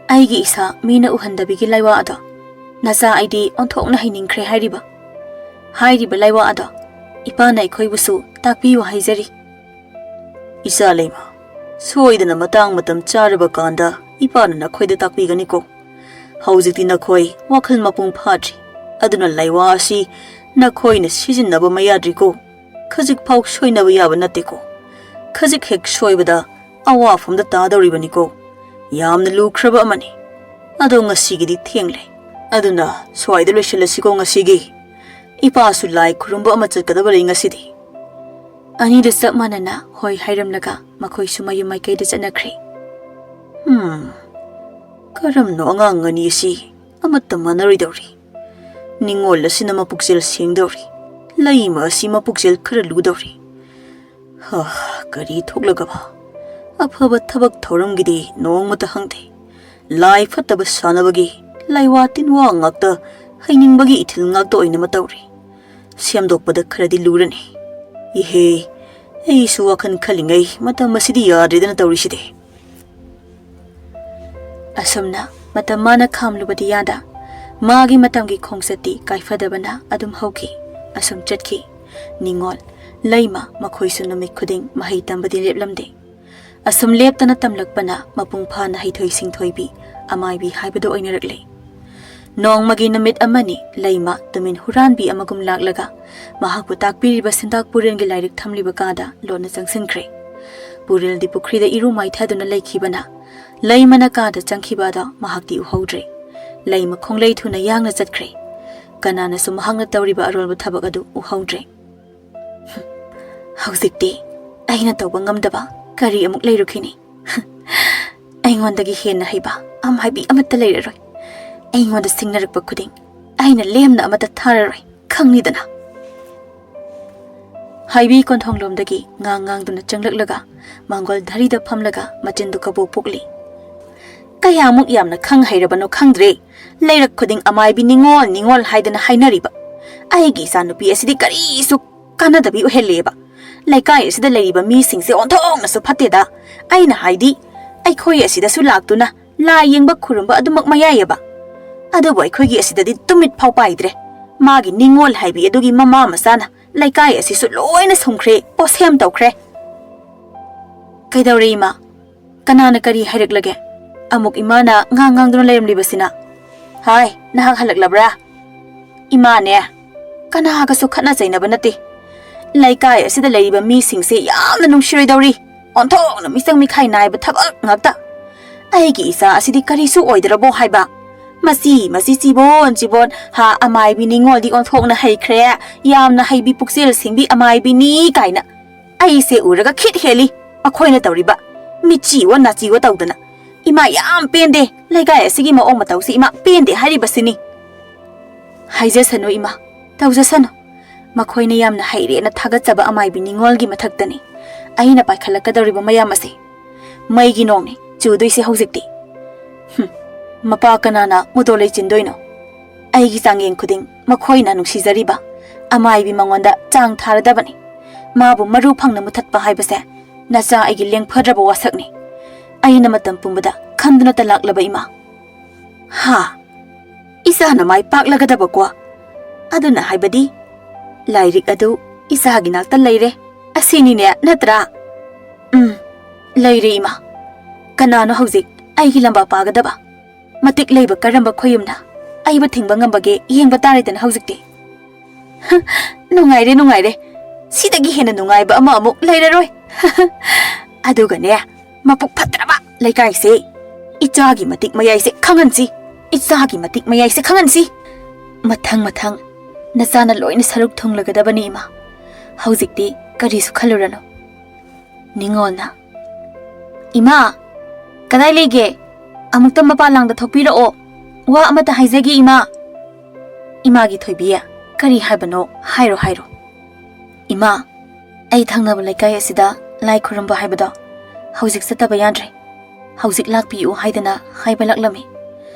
ꯑꯩꯒꯤ ꯏꯁꯥ ꯃꯤꯅ ꯎꯍꯟꯗꯕꯤꯒꯤ ꯂꯥꯏꯋꯥ ꯑꯗꯣ ꯅꯆꯥ ꯑꯩꯗꯤ ꯑꯣꯟꯊꯣꯛꯅ ꯍꯩꯅꯤꯡꯈ꯭ꯔꯦ ꯍꯥꯏꯔꯤꯕ꯫ ꯍꯥꯏꯔꯤꯕ ꯂꯥꯏꯋꯥ ꯑꯗꯣ ꯏꯄꯥꯅ ꯑꯩꯈꯣꯏꯕꯨꯁꯨ ꯇꯥꯛꯄꯤꯌꯨ ꯍꯥꯏꯖꯔꯤ꯫" "ꯏꯆꯥ ꯂꯩꯃ, ꯁꯣꯏꯗꯅ ꯃꯇꯥꯡ ꯃꯇꯝ ꯆꯥꯔꯕ ꯀꯥꯟꯗ ꯏꯄꯥꯅ ꯅꯈꯣꯏꯗ ꯇꯥꯛꯄꯤꯒꯅꯤꯀꯣ꯫ ꯍꯧꯖꯤꯛꯇꯤ ꯅꯈꯣꯏ ꯋꯥꯈꯜ ꯃꯄꯨꯡ ꯐꯥꯗ꯭ꯔꯤ, ꯑꯗꯨꯅ ꯂꯥꯏꯋꯥ ꯑꯁꯤ ꯅꯈꯣꯏꯅ ꯁꯤꯖꯤꯟꯅꯕ ꯃꯌꯥꯗ꯭ꯔꯤꯀꯣ꯫ ꯈꯖꯤꯛ ꯐꯥꯎ ꯁꯣꯏꯅꯕ ꯌꯥꯕ ꯅꯠꯇꯦꯀꯣ꯫ ꯈꯖꯤꯛ ꯍꯦꯛ ꯁꯣꯏꯕꯗ ꯑꯋꯥꯐꯝꯗ ꯇꯥꯗꯧꯔꯤꯕꯅꯤꯀꯣ꯫ ꯌꯥꯝꯅ ꯂꯨꯈ꯭ꯔꯕ ꯑꯃꯅꯤ꯫ ꯑꯗꯣ ꯉꯁꯤꯒꯤꯗꯤ ꯊꯦꯡꯂꯦ꯫ ꯑꯗꯨꯅ ꯁ꯭ꯋꯥꯏꯗ ꯂꯣꯏꯁꯤꯜꯂꯁꯤꯀꯣ ꯉꯁꯤꯒꯤ꯫ ꯏꯄꯥꯁꯨ ꯂꯥꯏ ꯈꯨꯔꯨꯝꯕ ꯑꯃ ꯆꯠꯀꯗꯕ ꯂꯩ ꯉꯁꯤꯗꯤ꯫" ꯑꯅꯤꯗꯨ ꯆꯞ ꯃꯥꯟꯅꯅ ꯍꯣꯏ ꯍꯥꯏꯔꯝꯂꯒ ꯃꯈꯣꯏꯁꯨ ꯃꯌꯨꯝ ꯃꯥꯏꯀꯩꯗ ꯆꯠꯅꯈ꯭ꯔꯦ꯫ "ꯍꯝ, ꯀꯔꯝꯅꯣ ꯑꯉꯥꯡ ꯑꯅꯤ ꯑꯁꯤ ꯑꯃꯠꯇ ꯃꯥꯟꯅꯔꯣꯏꯗꯧꯔꯤ꯫ ꯅꯤꯡꯉꯣꯜ ꯑꯁꯤꯅ ꯃꯄꯨꯛꯆꯦꯜ ꯁꯦꯡꯗꯧꯔꯤ, ꯂꯩꯃ ꯑꯁꯤ ꯃꯄꯨꯛꯆꯦꯜ ꯈꯔ ꯂꯨꯗꯧꯔꯤ꯫ ꯍ, ꯀꯔꯤ ꯊꯣꯛꯂꯒꯕ? ꯑꯐꯕ ꯊꯕꯛ ꯊꯧꯔꯝꯒꯤꯗꯤ ꯅꯣꯡꯃꯇ ꯍꯪꯗꯦ꯫ ꯂꯥꯏ ꯐꯠꯇꯕ ꯁꯥꯟꯅꯕꯒꯤ ꯂꯥꯏꯋꯥ ꯇꯤꯟꯋꯥ ꯉꯥꯛꯇ, ꯍꯩꯅꯤꯡꯕꯒꯤ ꯏꯊꯤꯜ ꯉꯥꯛꯇ ꯑꯣꯏꯅ ꯃꯇꯧꯔꯤ꯫ ꯁꯦꯝꯗꯣꯛꯄꯗ ꯈꯔꯗꯤ ꯂꯨꯔꯅꯤ꯫ ꯏꯍꯦ, ꯑꯩꯁꯨ ꯋꯥꯈꯜ ꯈꯜꯂꯤꯉꯩ ꯃꯇꯝ ꯑꯁꯤꯗꯤ ꯌꯥꯗ꯭ꯔꯦꯗꯅ ꯇꯧꯔꯤꯁꯤꯗꯤ꯫" ꯑꯁꯨꯝꯅ ꯃꯇꯝ ꯃꯥꯅ ꯈꯥꯝꯂꯨꯕꯗꯤ ꯌꯥꯗ, ꯃꯥꯒꯤ ꯃꯇꯝꯒꯤ ꯈꯣꯡꯆꯠꯇꯤ ꯀꯥꯏꯐꯗꯕꯅ ꯑꯗꯨꯝ ꯍꯧꯈꯤ꯫ ꯑꯁꯨꯝ ꯆꯠꯈꯤ꯫ ꯅꯤꯡꯉꯣꯜ, ꯂꯩꯃ ꯃꯈꯣꯏꯁꯨ ꯅꯨꯃꯤꯠ ꯈꯨꯗꯤꯡ ꯃꯍꯩ ꯇꯝꯕꯗꯤ ꯂꯦꯞꯂꯝꯗꯦ꯫ ꯑꯁꯨꯝ ꯂꯦꯞꯇꯅ ꯇꯝꯂꯛꯄꯅ ꯃꯄꯨꯡ ꯐꯥꯅ ꯍꯩꯊꯣꯏ ꯁꯤꯡꯊꯣꯏꯕꯤ, ꯑꯃꯥꯏꯕꯤ ꯍꯥꯏꯕꯗꯨ ꯑꯣꯏꯅꯔꯛꯂꯦ꯫ ꯅꯣꯡꯃꯒꯤ ꯅꯨꯃꯤꯠ ꯑꯃꯅꯤ ꯂꯩꯃ ꯇꯨꯃꯤꯟ ꯍꯨꯔꯥꯟꯕꯤ ꯑꯃꯒꯨꯝ ꯂꯥꯛꯂꯒ ꯃꯍꯥꯛꯄꯨ ꯇꯥꯛꯄꯤꯔꯤꯕ ꯁꯤꯟꯗꯥꯛ ꯄꯨꯔꯦꯜꯒꯤ ꯂꯥꯏꯔꯤꯛ ꯊꯝꯂꯤꯕ ꯀꯥꯗ ꯂꯣꯟꯅ ꯆꯪꯁꯤꯟꯈ꯭ꯔꯦ꯫ ꯄꯨꯔꯦꯜꯗꯤ ꯄꯨꯈ꯭ꯔꯤꯗ ꯏꯔꯨ ꯃꯥꯏꯊꯗꯨꯅ ꯂꯩꯈꯤꯕꯅ ꯂꯩꯃꯅ ꯀꯥꯗ ꯆꯪꯈꯤꯕ ꯑꯗꯣ ꯃꯍꯥꯛꯇꯤ ꯎꯍꯧꯗ꯭ꯔꯦ꯫ ꯂꯩꯃ ꯈꯣꯡꯂꯩ ꯊꯨꯅ ꯌꯥꯡꯅ ꯆꯠꯈ꯭ꯔꯦ꯫ ꯀꯅꯥꯅꯁꯨ ꯃꯍꯥꯛꯅ ꯇꯧꯔꯤꯕ ꯑꯔꯣꯟꯕ ꯊꯕꯛ ꯑꯗꯨ ꯎꯍꯧꯗ꯭ꯔꯦ꯫ "ꯍꯧꯖꯤꯛꯇꯤ ꯑꯩꯅ ꯇꯧꯕ ꯉꯝꯗꯕ ꯀꯔꯤ ꯑꯃꯨꯛ ꯂꯩꯔꯨꯈꯤꯅꯤ? ꯑꯩꯉꯣꯟꯗꯒꯤ ꯍꯦꯟꯅ ꯍꯩꯕ ꯑꯃꯥꯏꯕꯤ ꯑꯃꯠꯇ ꯂꯩꯔꯔꯣꯏ꯫ ꯑꯩꯉꯣꯟꯗ ꯁꯤꯡꯅꯔꯛꯄ ꯈꯨꯗꯤꯡ ꯑꯩꯅ ꯂꯦꯝꯅ ꯑꯃꯠꯇ ꯊꯥꯔꯔꯣꯏ, ꯈꯪꯂꯤꯗꯅ꯫" ꯍꯥꯏꯕꯤ ꯀꯣꯟꯊꯣꯡꯂꯣꯝꯗꯒꯤ ꯉꯥꯡ ꯉꯥꯡꯗꯨꯅ ꯆꯪꯂꯛꯂꯒ ꯃꯥꯡꯒꯣꯜ ꯙꯔꯤꯗ ꯐꯝꯂꯒ ꯃꯆꯤꯟꯗꯨ ꯀꯕꯣꯛ ꯄꯣꯛꯂꯤ꯫ "ꯀꯌꯥꯃꯨꯛ ꯌꯥꯝꯅ ꯈꯪ ꯍꯩꯔꯕꯅꯣ ꯈꯪꯗ꯭ꯔꯦ꯫ ꯂꯩꯔꯛ ꯈꯨꯗꯤꯡ ꯑꯃꯥꯏꯕꯤ ꯅꯤꯡꯉꯣꯜ ꯅꯤꯡꯉꯣꯜ ꯍꯥꯏꯗꯅ ꯍꯥꯏꯅꯔꯤꯕ꯫ ꯑꯩꯒꯤ ꯏꯆꯥꯅꯨꯄꯤ ꯑꯁꯤꯗꯤ ꯀꯔꯤꯁꯨ ꯀꯥꯟꯅꯗꯕꯤ ꯑꯣꯏꯍꯜꯂꯦꯕ꯫ ꯂꯩꯀꯥꯏ ꯑꯁꯤꯗ ꯂꯩꯔꯤꯕ ꯃꯤꯁꯤꯡꯁꯦ ꯑꯣꯟꯊꯣꯛꯅꯁꯨ ꯐꯠꯇꯦꯗ꯫ ꯑꯩꯅ ꯍꯥꯏꯗꯤ, ꯑꯩꯈꯣꯏ ꯑꯁꯤꯗꯁꯨ ꯂꯥꯛꯇꯨꯅ ꯂꯥꯏ ꯌꯦꯡꯕ ꯈꯨꯔꯨꯝꯕ ꯑꯗꯨꯃꯛ ꯃꯌꯥꯏꯑꯕ꯫ ꯑꯗꯨꯕꯨ ꯑꯩꯈꯣꯏꯒꯤ ꯑꯁꯤꯗꯗꯤ ꯇꯨꯃꯤꯠ ꯐꯥꯎ ꯄꯥꯏꯗ꯭ꯔꯦ꯫ ꯃꯥꯒꯤ ꯅꯤꯡꯉꯣꯜ ꯍꯥꯏꯕꯤ ꯑꯗꯨꯒꯤ ꯃꯃꯥ ꯃꯆꯥꯅ ꯂꯩꯀꯥꯏ ꯑꯁꯤꯁꯨ ꯂꯣꯏꯅ ꯁꯨꯝꯈ꯭ꯔꯦ, ꯄꯣꯠꯁꯦꯝ ꯇꯧꯈ꯭ꯔꯦ꯫ ꯀꯩꯗꯧꯔꯦ, ꯏꯃꯥ? ꯀꯅꯥꯅ ꯀꯔꯤ ꯍꯥꯏꯔꯛꯂꯒꯦ? ꯑꯃꯨꯛ ꯏꯃꯥꯅ ꯉꯥꯡ ꯉꯥꯡꯗꯨꯅ ꯂꯩꯔꯝꯂꯤꯕꯁꯤꯅ꯫ ꯍꯥꯏ, ꯅꯍꯥꯛ ꯍꯜꯂꯛꯂꯕ꯭ꯔꯥ? ꯏꯃꯥꯅꯦ, ꯀꯅꯥꯒꯁꯨ ꯈꯠꯅ ꯆꯩꯅꯕ ꯅꯠꯇꯦ꯫ ꯂꯩꯀꯥꯏ ꯑꯁꯤꯗ ꯂꯩꯔꯤꯕ ꯃꯤꯁꯤꯡꯁꯦ ꯌꯥꯝꯅ ꯅꯨꯡꯁꯤꯔꯣꯏꯗꯧꯔꯤ꯫ ꯑꯣꯟꯊꯣꯛꯅ ꯃꯤꯆꯪ ꯃꯤꯈꯥꯏ ꯅꯥꯏꯕ ꯊꯕꯛ ꯉꯥꯛꯇ꯫ ꯑꯩꯒꯤ ꯏꯆꯥ ꯑꯁꯤꯗꯤ ꯀꯔꯤꯁꯨ ꯑꯣꯏꯗ꯭ꯔꯕꯣ ꯍꯥꯏꯕ? ꯃꯁꯤ, ꯃꯁꯤ ꯆꯤꯕꯣꯟ, ꯆꯤꯕꯣꯟ, ꯍꯥ, ꯑꯃꯥꯏꯕꯤ ꯅꯤꯡꯉꯣꯜꯗꯤ ꯑꯣꯟꯊꯣꯛꯅ ꯍꯩꯈ꯭ꯔꯦ꯫ ꯌꯥꯝꯅ ꯍꯩꯕꯤ, ꯄꯨꯛꯆꯦꯜ ꯁꯦꯡꯕꯤ ꯑꯃꯥꯏꯕꯤꯅꯤ ꯀꯥꯏꯅ꯫ ꯑꯩꯁꯦ ꯎꯔꯒ ꯈꯤꯠ ꯍꯦꯜꯂꯤ꯫ ꯃꯈꯣꯏꯅ ꯇꯧꯔꯤꯕ ꯃꯤꯆꯤꯋꯣ ꯅꯥꯆꯤꯋꯣ ꯇꯧꯗꯅ꯫ ꯏꯃꯥ ꯌꯥꯝ ꯄꯦꯟꯗꯦ꯫ ꯂꯩꯀꯥꯏ ꯑꯁꯤꯒꯤ ꯃꯑꯣꯡ ꯃꯇꯧꯁꯤ ꯏꯃꯥ ꯄꯦꯟꯗꯦ ꯍꯥꯏꯔꯤꯕꯁꯤꯅꯤ꯫ ꯍꯥꯏꯖꯁꯅꯨ ꯏꯃꯥ, ꯇꯧꯖꯁꯅꯨ꯫ ꯃꯈꯣꯏꯅ ꯌꯥꯝꯅ ꯍꯩꯔꯦꯅ ꯊꯥꯒꯠꯆꯕ ꯑꯃꯥꯏꯕꯤ ꯅꯤꯡꯉꯣꯜꯒꯤ ꯃꯊꯛꯇꯅꯤ ꯑꯩꯅ ꯄꯥꯏꯈꯠꯂꯛꯀꯗꯧꯔꯤꯕ ꯃꯌꯥꯝ ꯑꯁꯦ꯫ ꯃꯩꯒꯤ ꯅꯣꯡꯅꯤ ꯆꯨꯗꯣꯏꯁꯦ ꯍꯧꯖꯤꯛꯇꯤ꯫ ꯍꯨꯝ, ꯃꯄꯥ ꯀꯅꯥꯅ ꯃꯨꯗꯣ ꯂꯩꯆꯤꯟꯗꯣꯏꯅꯣ? ꯑꯩꯒꯤ ꯆꯥꯡꯌꯦꯡ ꯈꯨꯗꯤꯡ ꯃꯈꯣꯏꯅ ꯅꯨꯡꯁꯤꯖꯔꯤꯕ ꯑꯃꯥꯏꯕꯤ ꯃꯉꯣꯟꯗ ꯆꯥꯡ ꯊꯥꯔꯗꯕꯅꯤ꯫ ꯃꯥꯕꯨ ꯃꯔꯨ ꯐꯪꯅ ꯃꯨꯊꯠꯄ ꯍꯥꯏꯕꯁꯦ ꯅꯆꯥ ꯑꯩꯒꯤ ꯂꯦꯡꯐꯗ꯭ꯔꯕ ꯋꯥꯁꯛꯅꯤ꯫ ꯑꯩꯅ ꯃꯇꯝ ꯄꯨꯝꯕꯗ ꯈꯟꯗꯨꯅꯇ ꯂꯥꯛꯂꯕ ꯏꯃꯥ꯫ ꯍꯥ? ꯏꯆꯥꯅ ꯃꯥꯏ ꯄꯥꯛꯂꯒꯗꯕꯀꯣ꯫ ꯑꯗꯨꯅ ꯍꯥꯏꯕꯗꯤ, ꯂꯥꯏꯔꯤꯛ ꯑꯗꯨ ꯏꯆꯥꯒꯤ ꯅꯥꯛꯇ ꯂꯩꯔꯦ꯫ ꯑꯁꯤꯅꯤꯅꯦ, ꯅꯠꯇ꯭ꯔꯥ? ꯎꯝ, ꯂꯩꯔꯦ ꯏꯃꯥ꯫ ꯀꯅꯥꯅꯣ ꯍꯧꯖꯤꯛ ꯑꯩꯒꯤ ꯂꯝꯕꯥ ꯄꯥꯒꯗꯕ? ꯃꯇꯤꯛ ꯂꯩꯕ ꯀꯔꯝꯕ ꯈꯣꯌꯨꯝꯅ ꯑꯩꯕꯨ ꯊꯤꯡꯕ ꯉꯝꯕꯒꯦ ꯌꯦꯡꯕ ꯇꯥꯔꯦꯗꯅ ꯍꯧꯖꯤꯛꯇꯤ꯫ ꯍ, ꯅꯨꯡꯉꯥꯏꯔꯦ, ꯅꯨꯡꯉꯥꯏꯔꯦ꯫ ꯁꯤꯗꯒꯤ ꯍꯦꯟꯅ ꯅꯨꯡꯉꯥꯏꯕ ꯑꯃ ꯑꯃꯨꯛ ꯂꯩꯔꯔꯣꯏ꯫ ꯑꯗꯨꯒꯅꯦ, ꯃꯄꯨꯛ ꯐꯠꯇ꯭ꯔꯕ ꯂꯩꯀꯥꯏꯁꯦ꯫ ꯏꯆꯥꯒꯤ ꯃꯇꯤꯛ ꯃꯌꯥꯏꯁꯦ ꯈꯪꯍꯟꯁꯤ꯫ ꯏꯆꯥꯒꯤ ꯃꯇꯤꯛ ꯃꯌꯥꯏꯁꯦ ꯈꯪꯍꯟꯁꯤ꯫ ꯃꯊꯪ ꯃꯊꯪ ꯅꯆꯥꯅ ꯂꯣꯏꯅ ꯁꯔꯨꯛ ꯊꯨꯡꯂꯒꯗꯕꯅꯤ, ꯏꯃꯥ꯫ ꯍꯧꯖꯤꯛꯇꯤ ꯀꯔꯤꯁꯨ ꯈꯜꯂꯨꯔꯅꯨ꯫ ꯅꯤꯉꯣꯜꯅ, "ꯏꯃꯥ, ꯀꯗꯥꯏ ꯂꯩꯒꯦ? ꯑꯃꯨꯛꯇ ꯃꯄꯥꯟ ꯂꯥꯡꯗ ꯊꯣꯛꯄꯤꯔꯛꯑꯣ꯫ ꯋꯥ ꯑꯃꯇ ꯍꯥꯏꯖꯒꯦ, ꯏꯃꯥ꯫" "ꯏꯃꯥꯒꯤ ꯊꯣꯏꯕꯤ, ꯀꯔꯤ ꯍꯥꯏꯕꯅꯣ? ꯍꯥꯏꯔꯣ, ꯍꯥꯏꯔꯣ꯫" "ꯏꯃꯥ, ꯑꯩ ꯊꯪꯅꯕ ꯂꯩꯀꯥꯏ ꯑꯁꯤꯗ ꯂꯥꯏ ꯈꯨꯔꯨꯝꯕ ꯍꯥꯏꯕꯗꯣ ꯍꯧꯖꯤꯛ ꯆꯠꯇꯕ ꯌꯥꯗ꯭ꯔꯦ꯫ ꯍꯧꯖꯤꯛ ꯂꯥꯛꯄꯤꯌꯨ ꯍꯥꯏꯗꯅ ꯍꯥꯏꯕ ꯂꯥꯛꯂꯝꯃꯤ꯫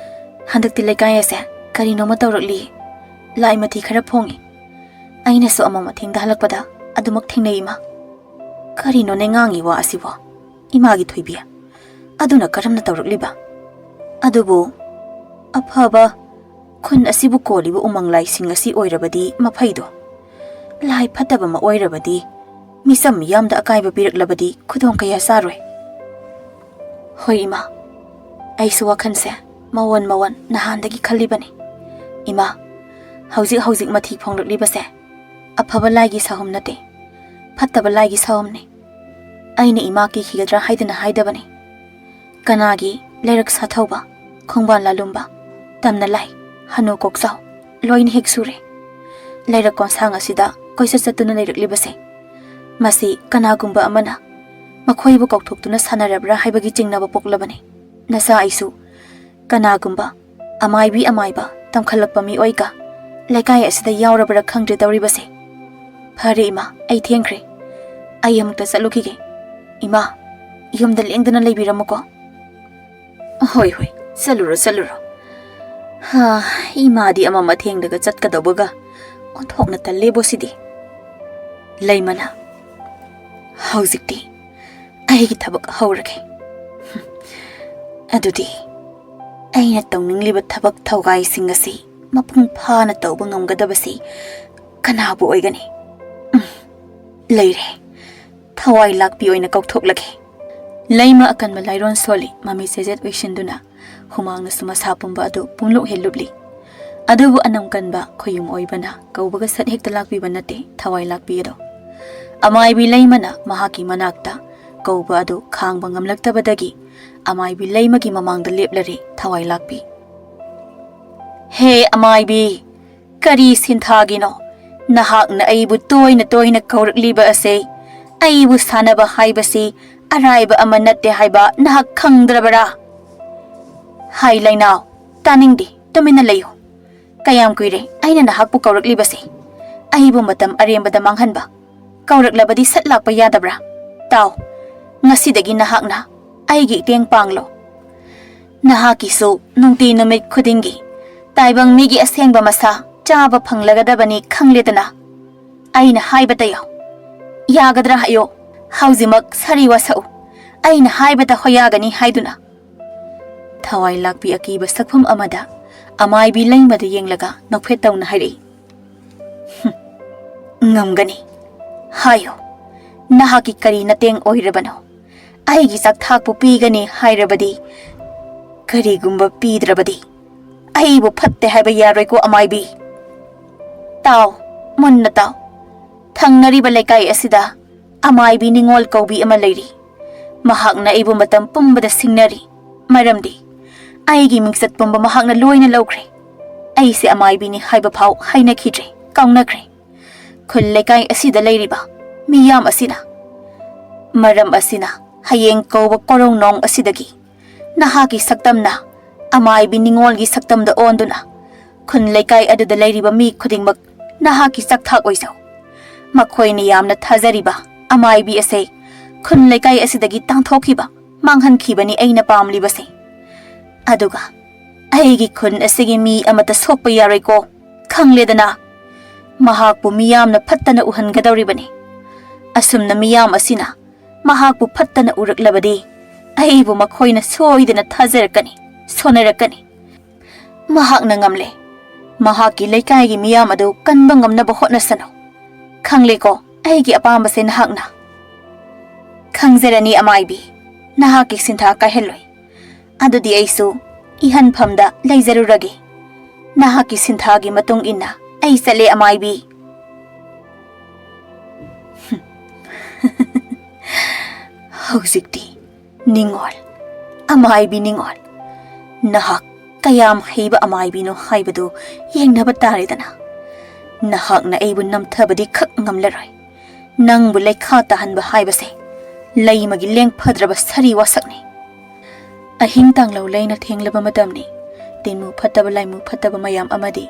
ꯍꯟꯗꯛꯇꯤ ꯂꯩꯀꯥꯏ ꯑꯁꯦ ꯀꯔꯤꯅꯣꯃ ꯇꯧꯔꯛꯂꯤ꯫ ꯂꯥꯏꯃꯊꯤ ꯈꯔ ꯐꯣꯡꯉꯤ꯫ ꯑꯩꯅꯁꯨ ꯑꯃꯝ ꯑꯊꯦꯡꯗ ꯍꯜꯂꯛꯄꯗ ꯑꯗꯨꯃꯛ ꯊꯦꯡꯅꯩ, ꯏꯃꯥ꯫ ꯀꯔꯤꯅꯣꯅꯦ ꯉꯥꯡꯉꯤ ꯋꯥ ꯑꯁꯤꯕꯣ? ꯏꯃꯥꯒꯤ ꯊꯣꯏꯕꯤ, ꯑꯗꯨꯅ ꯀꯔꯝꯅ ꯇꯧꯔꯛꯂꯤꯕ? ꯑꯗꯨꯕꯨ ꯑꯐꯕ ꯈꯨꯟ ꯑꯁꯤꯕꯨ ꯀꯣꯜꯂꯤꯕ ꯎꯃꯪ ꯂꯥꯏꯁꯤꯡ ꯑꯁꯤ ꯑꯣꯏꯔꯕꯗꯤ ꯃꯐꯩꯗꯣ꯫ ꯂꯥꯏ ꯐꯠꯇꯕ ꯑꯃ ꯑꯣꯏꯔꯕꯗꯤ ꯃꯤꯆꯝ ꯃꯤꯌꯥꯝꯗ ꯑꯀꯥꯏꯕ ꯄꯤꯔꯛꯂꯕꯗꯤ ꯈꯨꯗꯣꯡ ꯀꯌꯥ ꯆꯥꯔꯣꯏ꯫ ꯍꯣꯏ ꯏꯃꯥ, ꯑꯩꯁꯨ ꯋꯥꯈꯜꯁꯦ ꯃꯋꯣꯟ ꯃꯋꯣꯟ ꯅꯍꯥꯟꯗꯒꯤ ꯈꯜꯂꯤꯕꯅꯤ꯫ ꯏꯃꯥ, ꯍꯧꯖꯤꯛ ꯍꯧꯖꯤꯛ ꯃꯊꯤ ꯐꯣꯡꯂꯛꯂꯤꯕꯁꯦ ꯑꯐꯕ ꯂꯥꯏꯒꯤ ꯁꯥꯍꯨꯝ ꯅꯠꯇꯦ, ꯐꯠꯇꯕ ꯂꯥꯏꯒꯤ ꯁꯥꯍꯨꯝꯅꯤ꯫ ꯑꯩꯅ ꯏꯃꯥ ꯀꯤꯈꯤꯒꯗ꯭ꯔꯥ ꯍꯥꯏꯗꯅ ꯍꯥꯏꯗꯕꯅꯤ꯫ ꯀꯅꯥꯒꯤ ꯂꯩꯔꯛ ꯁꯥꯊꯧꯕ, ꯈꯣꯡꯕꯥꯟ ꯂꯥꯂꯨꯝꯕ, ꯇꯝꯅ ꯂꯥꯏ, ꯍꯅꯨ ꯀꯣꯛꯆꯥꯎ, ꯂꯣꯏꯅ ꯍꯦꯛ ꯁꯨꯔꯦ꯫ ꯂꯩꯔꯛ ꯀꯣꯟꯁꯥꯡ ꯑꯁꯤꯗ ꯀꯣꯏꯆꯠ ꯆꯠꯇꯨꯅ ꯂꯩꯔꯛꯂꯤꯕꯁꯦ, ꯃꯁꯤ ꯀꯅꯥꯒꯨꯝꯕ ꯑꯃꯅ ꯃꯈꯣꯏꯕꯨ ꯀꯧꯊꯣꯛꯇꯨꯅ ꯁꯥꯟꯅꯔꯕ꯭ꯔꯥ ꯍꯥꯏꯕꯒꯤ ꯆꯤꯡꯅꯕ ꯄꯣꯛꯂꯕꯅꯤ꯫ ꯅꯆꯥ ꯑꯩꯁꯨ ꯀꯅꯥꯒꯨꯝꯕ ꯑꯃꯥꯏꯕꯤ ꯑꯃꯥꯏꯕ ꯇꯝꯈꯠꯂꯛꯄ ꯃꯤꯑꯣꯏꯒ ꯂꯩꯀꯥꯏ ꯑꯁꯤꯗ ꯌꯥꯎꯔꯕ꯭ꯔꯥ ꯈꯪꯗ꯭ꯔꯦ ꯇꯧꯔꯤꯕꯁꯦ꯫ ꯐꯔꯦ ꯏꯃꯥ, ꯑꯩ ꯊꯦꯡꯈ꯭ꯔꯦ꯫ ꯑꯩ ꯑꯃꯨꯛꯇ ꯆꯠꯂꯨꯈꯤꯒꯦ꯫ ꯏꯃꯥ, ꯌꯨꯝꯗ ꯂꯦꯡꯗꯅ ꯂꯩꯕꯤꯔꯝꯃꯨꯀꯣ꯫ ꯍꯣꯏ, ꯍꯣꯏ, ꯆꯠꯂꯨꯔꯣ, ꯆꯠꯂꯨꯔꯣ꯫ ꯍꯥ, ꯏꯃꯥꯗꯤ ꯑꯃꯝ ꯑꯊꯦꯡꯗꯒ ꯆꯠꯀꯗꯧꯕꯒ ꯑꯣꯟꯊꯣꯛꯅ ꯇꯜꯂꯦꯕꯣ ꯁꯤꯗꯤ꯫ ꯂꯩꯃꯅ, ꯍꯧꯖꯤꯛꯇꯤ ꯑꯩꯒꯤ ꯊꯕꯛ ꯍꯧꯔꯒꯦ꯫ ꯑꯗꯨꯗꯤ ꯑꯩꯅ ꯇꯧꯅꯤꯡꯂꯤꯕ ꯊꯕꯛ ꯊꯧꯒꯥꯏꯁꯤꯡ ꯑꯁꯤ ꯃꯄꯨꯡ ꯐꯥꯅ ꯇꯧꯕ ꯉꯝꯒꯗꯕꯁꯤ ꯀꯅꯥꯕꯨ ꯑꯣꯏꯒꯅꯤ? ꯎꯝ, ꯂꯩꯔꯦ꯫ ꯊꯋꯥꯏ ꯂꯥꯛꯄꯤ ꯑꯣꯏꯅ ꯀꯧꯊꯣꯛꯂꯒꯦ꯫ ꯂꯩꯃ ꯑꯀꯟꯕ ꯂꯥꯏꯔꯣꯟ ꯁꯣꯜꯂꯤ, ꯃꯃꯤ ꯆꯦꯖꯦꯠ ꯑꯣꯏꯁꯤꯟꯗꯨꯅ ꯍꯨꯃꯥꯡꯅꯁꯨ ꯃꯁꯥ ꯄꯨꯝꯕ ꯑꯗꯨ ꯄꯨꯡꯂꯨꯞ ꯍꯦꯜꯂꯨꯞꯂꯤ꯫ ꯑꯗꯨꯕꯨ ꯑꯅꯝ ꯀꯟꯕ ꯈꯣꯌꯨꯝ ꯑꯣꯏꯕꯅ ꯀꯧꯕꯒ ꯁꯠ ꯍꯦꯛꯇ ꯂꯥꯛꯄꯤꯕ ꯅꯠꯇꯦ ꯊꯋꯥꯏ ꯂꯥꯛꯄꯤ ꯑꯗꯣ꯫ ꯑꯃꯥꯏꯕꯤ ꯂꯩꯃꯅ ꯃꯍꯥꯛꯀꯤ ꯃꯅꯥꯛꯇ ꯀꯧꯕ ꯑꯗꯨ ꯈꯥꯡꯕ ꯉꯝꯂꯛꯇꯕꯗꯒꯤ ꯑꯃꯥꯏꯕꯤ ꯂꯩꯃꯒꯤ ꯃꯃꯥꯡꯗ ꯂꯦꯞꯂꯔꯦ ꯊꯋꯥꯏ ꯂꯥꯛꯄꯤ꯫ ꯍꯦ ꯑꯃꯥꯏꯕꯤ, ꯀꯔꯤ ꯁꯤꯟꯊꯥꯒꯤꯅꯣ? ꯅꯍꯥꯛꯅ ꯑꯩꯕꯨ ꯇꯣꯏꯅ ꯇꯣꯏꯅ ꯀꯧꯔꯛꯂꯤꯕ ꯑꯁꯦ, ꯑꯩꯕꯨ ꯁꯥꯟꯅꯕ ꯍꯥꯏꯕꯁꯤ ꯑꯔꯥꯏꯕ ꯑꯃ ꯅꯠꯇꯦ ꯍꯥꯏꯕ ꯅꯍꯥꯛ ꯈꯪꯗ꯭ꯔꯕꯔꯥ? ꯍꯥꯏ ꯂꯩꯅꯥꯎ, ꯇꯥꯅꯤꯡꯗꯦ, ꯇꯨꯃꯤꯟꯅ ꯂꯩꯌꯨ꯫ ꯀꯌꯥꯝ ꯀꯨꯏꯔꯦ ꯑꯩꯅ ꯅꯍꯥꯛꯄꯨ ꯀꯧꯔꯛꯂꯤꯕꯁꯦ? ꯑꯩꯕꯨ ꯃꯇꯝ ꯑꯔꯦꯝꯕꯗ ꯃꯥꯡꯍꯟꯕ? ꯀꯧꯔꯛꯂꯕꯗꯤ ꯁꯠ ꯂꯥꯛꯄ ꯌꯥꯗꯕ꯭ꯔꯥ? ꯇꯥꯎ, ꯉꯁꯤꯗꯒꯤ ꯅꯍꯥꯛꯅ ꯑꯩꯒꯤ ꯏꯇꯦꯡ ꯄꯥꯡꯂꯣ꯫ ꯅꯍꯥꯛꯀꯤꯁꯨ ꯅꯨꯡꯇꯤ ꯅꯨꯃꯤꯠ ꯈꯨꯗꯤꯡꯒꯤ ꯇꯥꯏꯕꯪ ꯃꯤꯒꯤ ꯑꯁꯦꯡꯕ ꯃꯁꯥ ꯆꯥꯕ ꯐꯪꯂꯒꯗꯕꯅꯤ ꯈꯪꯂꯦꯗꯅ꯫ ꯑꯩꯅ ꯍꯥꯏꯕꯇ ꯌꯥꯎ꯫ ꯌꯥꯒꯗ꯭ꯔꯥ ꯍꯥꯏꯌꯣ? ꯍꯧꯖꯤꯛꯃꯛ ꯁꯥꯔꯤ ꯋꯥꯁꯛꯎ꯫ ꯑꯩꯅ ꯍꯥꯏꯕꯇ ꯍꯣꯏ ꯌꯥꯒꯅꯤ ꯍꯥꯏꯗꯨꯅ꯫ ꯊꯋꯥꯏ ꯂꯥꯛꯄꯤ ꯑꯀꯤꯕ ꯁꯛꯐꯝ ꯑꯃꯗ ꯑꯃꯥꯏꯕꯤ ꯂꯩꯃꯗ ꯌꯦꯡꯂꯒ ꯅꯣꯛꯐꯦꯠ ꯇꯧꯅ ꯍꯥꯏꯔꯛꯏ꯫ "ꯍꯨꯝ, ꯉꯝꯒꯅꯤ꯫ ꯍꯥꯏꯌꯣ, ꯅꯍꯥꯛꯀꯤ ꯀꯔꯤ ꯃꯇꯦꯡ ꯑꯣꯏꯔꯕꯅꯣ? ꯑꯩꯒꯤ ꯆꯥꯛꯊꯥꯛꯄꯨ ꯄꯤꯒꯅꯤ ꯍꯥꯏꯔꯕꯗꯤ, ꯀꯔꯤꯒꯨꯝꯕ ꯄꯤꯗ꯭ꯔꯕꯗꯤ ꯑꯩꯕꯨ ꯐꯠꯇꯦ ꯍꯥꯏꯕ ꯌꯥꯔꯣꯏꯀꯣ ꯑꯃꯥꯏꯕꯤ꯫ ꯇꯥꯎ, ꯃꯨꯟꯅ ꯇꯥꯎ꯫ ꯊꯪꯅꯔꯤꯕ ꯂꯩꯀꯥꯏ ꯑꯁꯤꯗ ꯑꯃꯥꯏꯕꯤ ꯅꯤꯉꯣꯜ ꯀꯧꯕꯤ ꯑꯃ ꯂꯩꯔꯤ꯫ ꯃꯍꯥꯛꯅ ꯑꯩꯕꯨ ꯃꯇꯝ ꯄꯨꯝꯕꯗ ꯁꯤꯡꯅꯔꯤ꯫ ꯃꯔꯝꯗꯤ ꯑꯩꯒꯤ ꯃꯤꯡꯆꯠ ꯄꯨꯝꯕ ꯃꯍꯥꯛꯅ ꯂꯣꯏꯅ ꯂꯧꯈ꯭ꯔꯦ꯫ ꯑꯩꯁꯦ ꯑꯃꯥꯏꯕꯤꯅꯤ ꯍꯥꯏꯕ ꯐꯥꯎ ꯍꯥꯏꯅꯈꯤꯗ꯭ꯔꯦ, ꯀꯥꯎꯅꯈ꯭ꯔꯦ꯫ ꯈꯨꯜ ꯂꯩꯀꯥꯏ ꯑꯁꯤꯗ ꯂꯩꯔꯤꯕ ꯃꯤꯌꯥꯝ ꯑꯁꯤꯅ, ꯃꯔꯝ ꯑꯁꯤꯅ ꯍꯌꯦꯡ ꯀꯧꯕ ꯀꯣꯔꯧꯅꯣꯡ ꯑꯁꯤꯗꯒꯤ ꯅꯍꯥꯛꯀꯤ ꯁꯛꯇꯝꯅ ꯑꯃꯥꯏꯕꯤ ꯅꯤꯉꯣꯜꯒꯤ ꯁꯛꯇꯝꯗ ꯑꯣꯟꯗꯨꯅ ꯈꯨꯟ ꯂꯩꯀꯥꯏ ꯑꯗꯨꯗ ꯂꯩꯔꯤꯕ ꯃꯤ ꯈꯨꯗꯤꯡꯃꯛ ꯅꯍꯥꯛꯀꯤ ꯆꯥꯛꯊꯥꯛ ꯑꯣꯏꯖꯧ꯫ ꯃꯈꯣꯏꯅ ꯌꯥꯝꯅ ꯊꯥꯖꯔꯤꯕ ꯑꯃꯥꯏꯕꯤ ꯑꯁꯦ ꯈꯨꯟ ꯂꯩꯀꯥꯏ ꯑꯁꯤꯗꯒꯤ ꯇꯥꯟꯊꯣꯛꯈꯤꯕ, ꯃꯥꯡꯍꯟꯈꯤꯕꯅꯤ ꯑꯩꯅ ꯄꯥꯝꯂꯤꯕꯁꯦ꯫ ꯑꯗꯨꯒ ꯑꯩꯒꯤ ꯈꯨꯟ ꯑꯁꯤꯒꯤ ꯃꯤ ꯑꯃꯠꯇ ꯁꯣꯛꯄ ꯌꯥꯔꯣꯏꯀꯣ, ꯈꯪꯂꯦꯗꯅ? ꯃꯍꯥꯛꯄꯨ ꯃꯤꯌꯥꯝꯅ ꯐꯠꯇꯅ ꯎꯍꯟꯒꯗꯧꯔꯤꯕꯅꯤ꯫ ꯑꯁꯨꯝꯅ ꯃꯤꯌꯥꯝ ꯑꯁꯤꯅ ꯃꯍꯥꯛꯄꯨ ꯐꯠꯇꯅ ꯎꯔꯛꯂꯕꯗꯤ ꯑꯩꯕꯨ ꯃꯈꯣꯏꯅ ꯁꯣꯏꯗꯅ ꯊꯥꯖꯔꯛꯀꯅꯤ, ꯁꯣꯟꯅꯔꯛꯀꯅꯤ꯫ ꯃꯍꯥꯛꯅ ꯉꯝꯂꯦ꯫ ꯃꯍꯥꯛꯀꯤ ꯂꯩꯀꯥꯏꯒꯤ ꯃꯤꯌꯥꯝ ꯑꯗꯨ ꯀꯟꯕ ꯉꯝꯅꯕ ꯍꯣꯠꯅꯁꯅꯨ꯫ ꯈꯪꯂꯦꯀꯣ, ꯑꯩꯒꯤ ꯑꯄꯥꯝꯕꯁꯦ ꯅꯍꯥꯛꯅ?" "ꯈꯪꯖꯔꯅꯤ ꯑꯃꯥꯏꯕꯤ, ꯅꯍꯥꯛꯀꯤ ꯁꯤꯟꯊꯥ ꯀꯥꯏꯍꯜꯂꯣꯏ꯫ ꯑꯗꯨꯗꯤ ꯑꯩꯁꯨ ꯏꯍꯟꯐꯝꯗ ꯂꯩꯖꯔꯨꯔꯒꯦ꯫ ꯅꯍꯥꯛꯀꯤ ꯁꯤꯟꯊꯥꯒꯤ ꯃꯇꯨꯡ ꯏꯟꯅ ꯑꯩ ꯆꯠꯂꯦ ꯑꯃꯥꯏꯕꯤ꯫" ꯍꯧꯖꯤꯛꯇꯤ ꯅꯤꯡꯉꯣꯜ, ꯑꯃꯥꯏꯕꯤ ꯅꯤꯡꯉꯣꯜ, ꯅꯍꯥꯛ ꯀꯌꯥꯝ ꯍꯩꯕ ꯑꯃꯥꯏꯕꯤꯅꯣ ꯍꯥꯏꯕꯗꯨ ꯌꯦꯡꯅꯕ ꯇꯥꯔꯦꯗꯅ꯫ ꯅꯍꯥꯛꯅ ꯑꯩꯕꯨ ꯅꯝꯊꯕꯗꯤ ꯈꯛ ꯉꯝꯂꯔꯣꯏ꯫ ꯅꯪꯕꯨ ꯂꯩꯈꯥ ꯇꯥꯍꯟꯕ ꯍꯥꯏꯕꯁꯦ ꯂꯩꯃꯒꯤ ꯂꯦꯡ ꯐꯗ꯭ꯔꯕ ꯁꯥꯔꯤ ꯋꯥꯁꯛꯅꯤ꯫ ꯑꯍꯤꯡ ꯇꯥꯡꯂꯧ ꯂꯩꯅ ꯊꯦꯡꯂꯕ ꯃꯇꯝꯅꯤ꯫ ꯇꯤꯟꯃꯨ ꯐꯠꯇꯕ ꯂꯥꯏꯃꯨ ꯐꯠꯇꯕ ꯃꯌꯥꯝ ꯑꯃꯗꯤ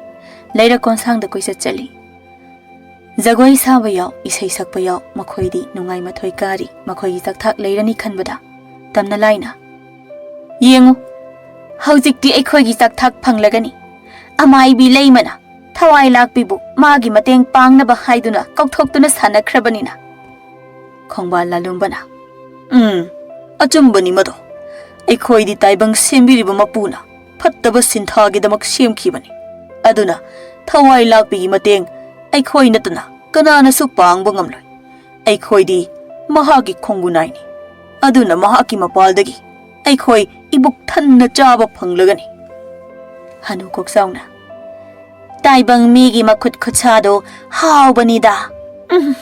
ꯂꯩꯔꯛ ꯀꯣꯟꯁꯥꯡꯗ ꯀꯣꯏꯆꯠ ꯆꯠꯂꯤ꯫ ꯖꯒꯣꯏ ꯁꯥꯕ ꯌꯥꯎ, ꯏꯁꯩ ꯁꯛꯄ ꯌꯥꯎ, ꯃꯈꯣꯏꯗꯤ ꯅꯨꯡꯉꯥꯏ ꯃꯊꯣꯏ ꯀꯥꯔꯤ꯫ ꯃꯈꯣꯏꯒꯤ ꯆꯥꯛꯊꯥꯛ ꯂꯩꯔꯅꯤ ꯈꯟꯕꯗ ꯇꯝꯅ ꯂꯥꯏꯅ, "ꯌꯦꯡꯉꯨ, ꯍꯧꯖꯤꯛꯇꯤ ꯑꯩꯈꯣꯏꯒꯤ ꯆꯥꯛꯊꯥꯛ ꯐꯪꯂꯒꯅꯤ꯫ ꯑꯃꯥꯏꯕꯤ ꯂꯩꯃꯅ ꯊꯋꯥꯏ ꯂꯥꯛꯄꯤꯕꯨ ꯃꯥꯒꯤ ꯃꯇꯦꯡ ꯄꯥꯡꯅꯕ ꯍꯥꯏꯗꯨꯅ ꯀꯧꯊꯣꯛꯇꯨꯅ ꯁꯥꯟꯅꯈ꯭ꯔꯕꯅꯤꯅ꯫ ꯈꯣꯡꯕꯥꯜ ꯂꯥꯂꯣꯡꯕꯅ, "ꯎꯝ, ꯑꯆꯨꯝꯕꯅꯤ ꯃꯗꯣ꯫ ꯑꯩꯈꯣꯏꯗꯤ ꯇꯥꯏꯕꯪ ꯁꯦꯝꯕꯤꯔꯤꯕ ꯃꯄꯨꯅ ꯐꯠꯇꯕ ꯁꯤꯟꯊꯥꯒꯤꯗꯃꯛ ꯁꯦꯝꯈꯤꯕꯅꯤ꯫ ꯑꯗꯨꯅ ꯊꯋꯥꯏ ꯂꯥꯛꯄꯤꯒꯤ ꯃꯇꯦꯡ ꯑꯩꯈꯣꯏ ꯅꯠꯇꯅ ꯀꯅꯥꯅꯁꯨ ꯄꯥꯡꯕ ꯉꯝꯂꯣꯏ꯫ ꯑꯩꯈꯣꯏꯗꯤ ꯃꯍꯥꯛꯀꯤ ꯈꯣꯡꯒꯨ ꯅꯥꯏꯅꯤ꯫ ꯑꯗꯨꯅ ꯃꯍꯥꯛꯀꯤ ꯃꯄꯥꯜꯗꯒꯤ ꯑꯩꯈꯣꯏ ꯏꯕꯨꯛ ꯊꯟꯅ ꯆꯥꯕ ꯐꯪꯂꯒꯅꯤ꯫" ꯍꯅꯨ ꯀꯣꯛꯆꯥꯎꯅ, "ꯇꯥꯏꯕꯪ ꯃꯤꯒꯤ ꯃꯈꯨꯠ ꯈꯨꯠꯁꯥꯗꯣ ꯍꯥꯎꯕꯅꯤꯗ꯫ ꯎꯝ,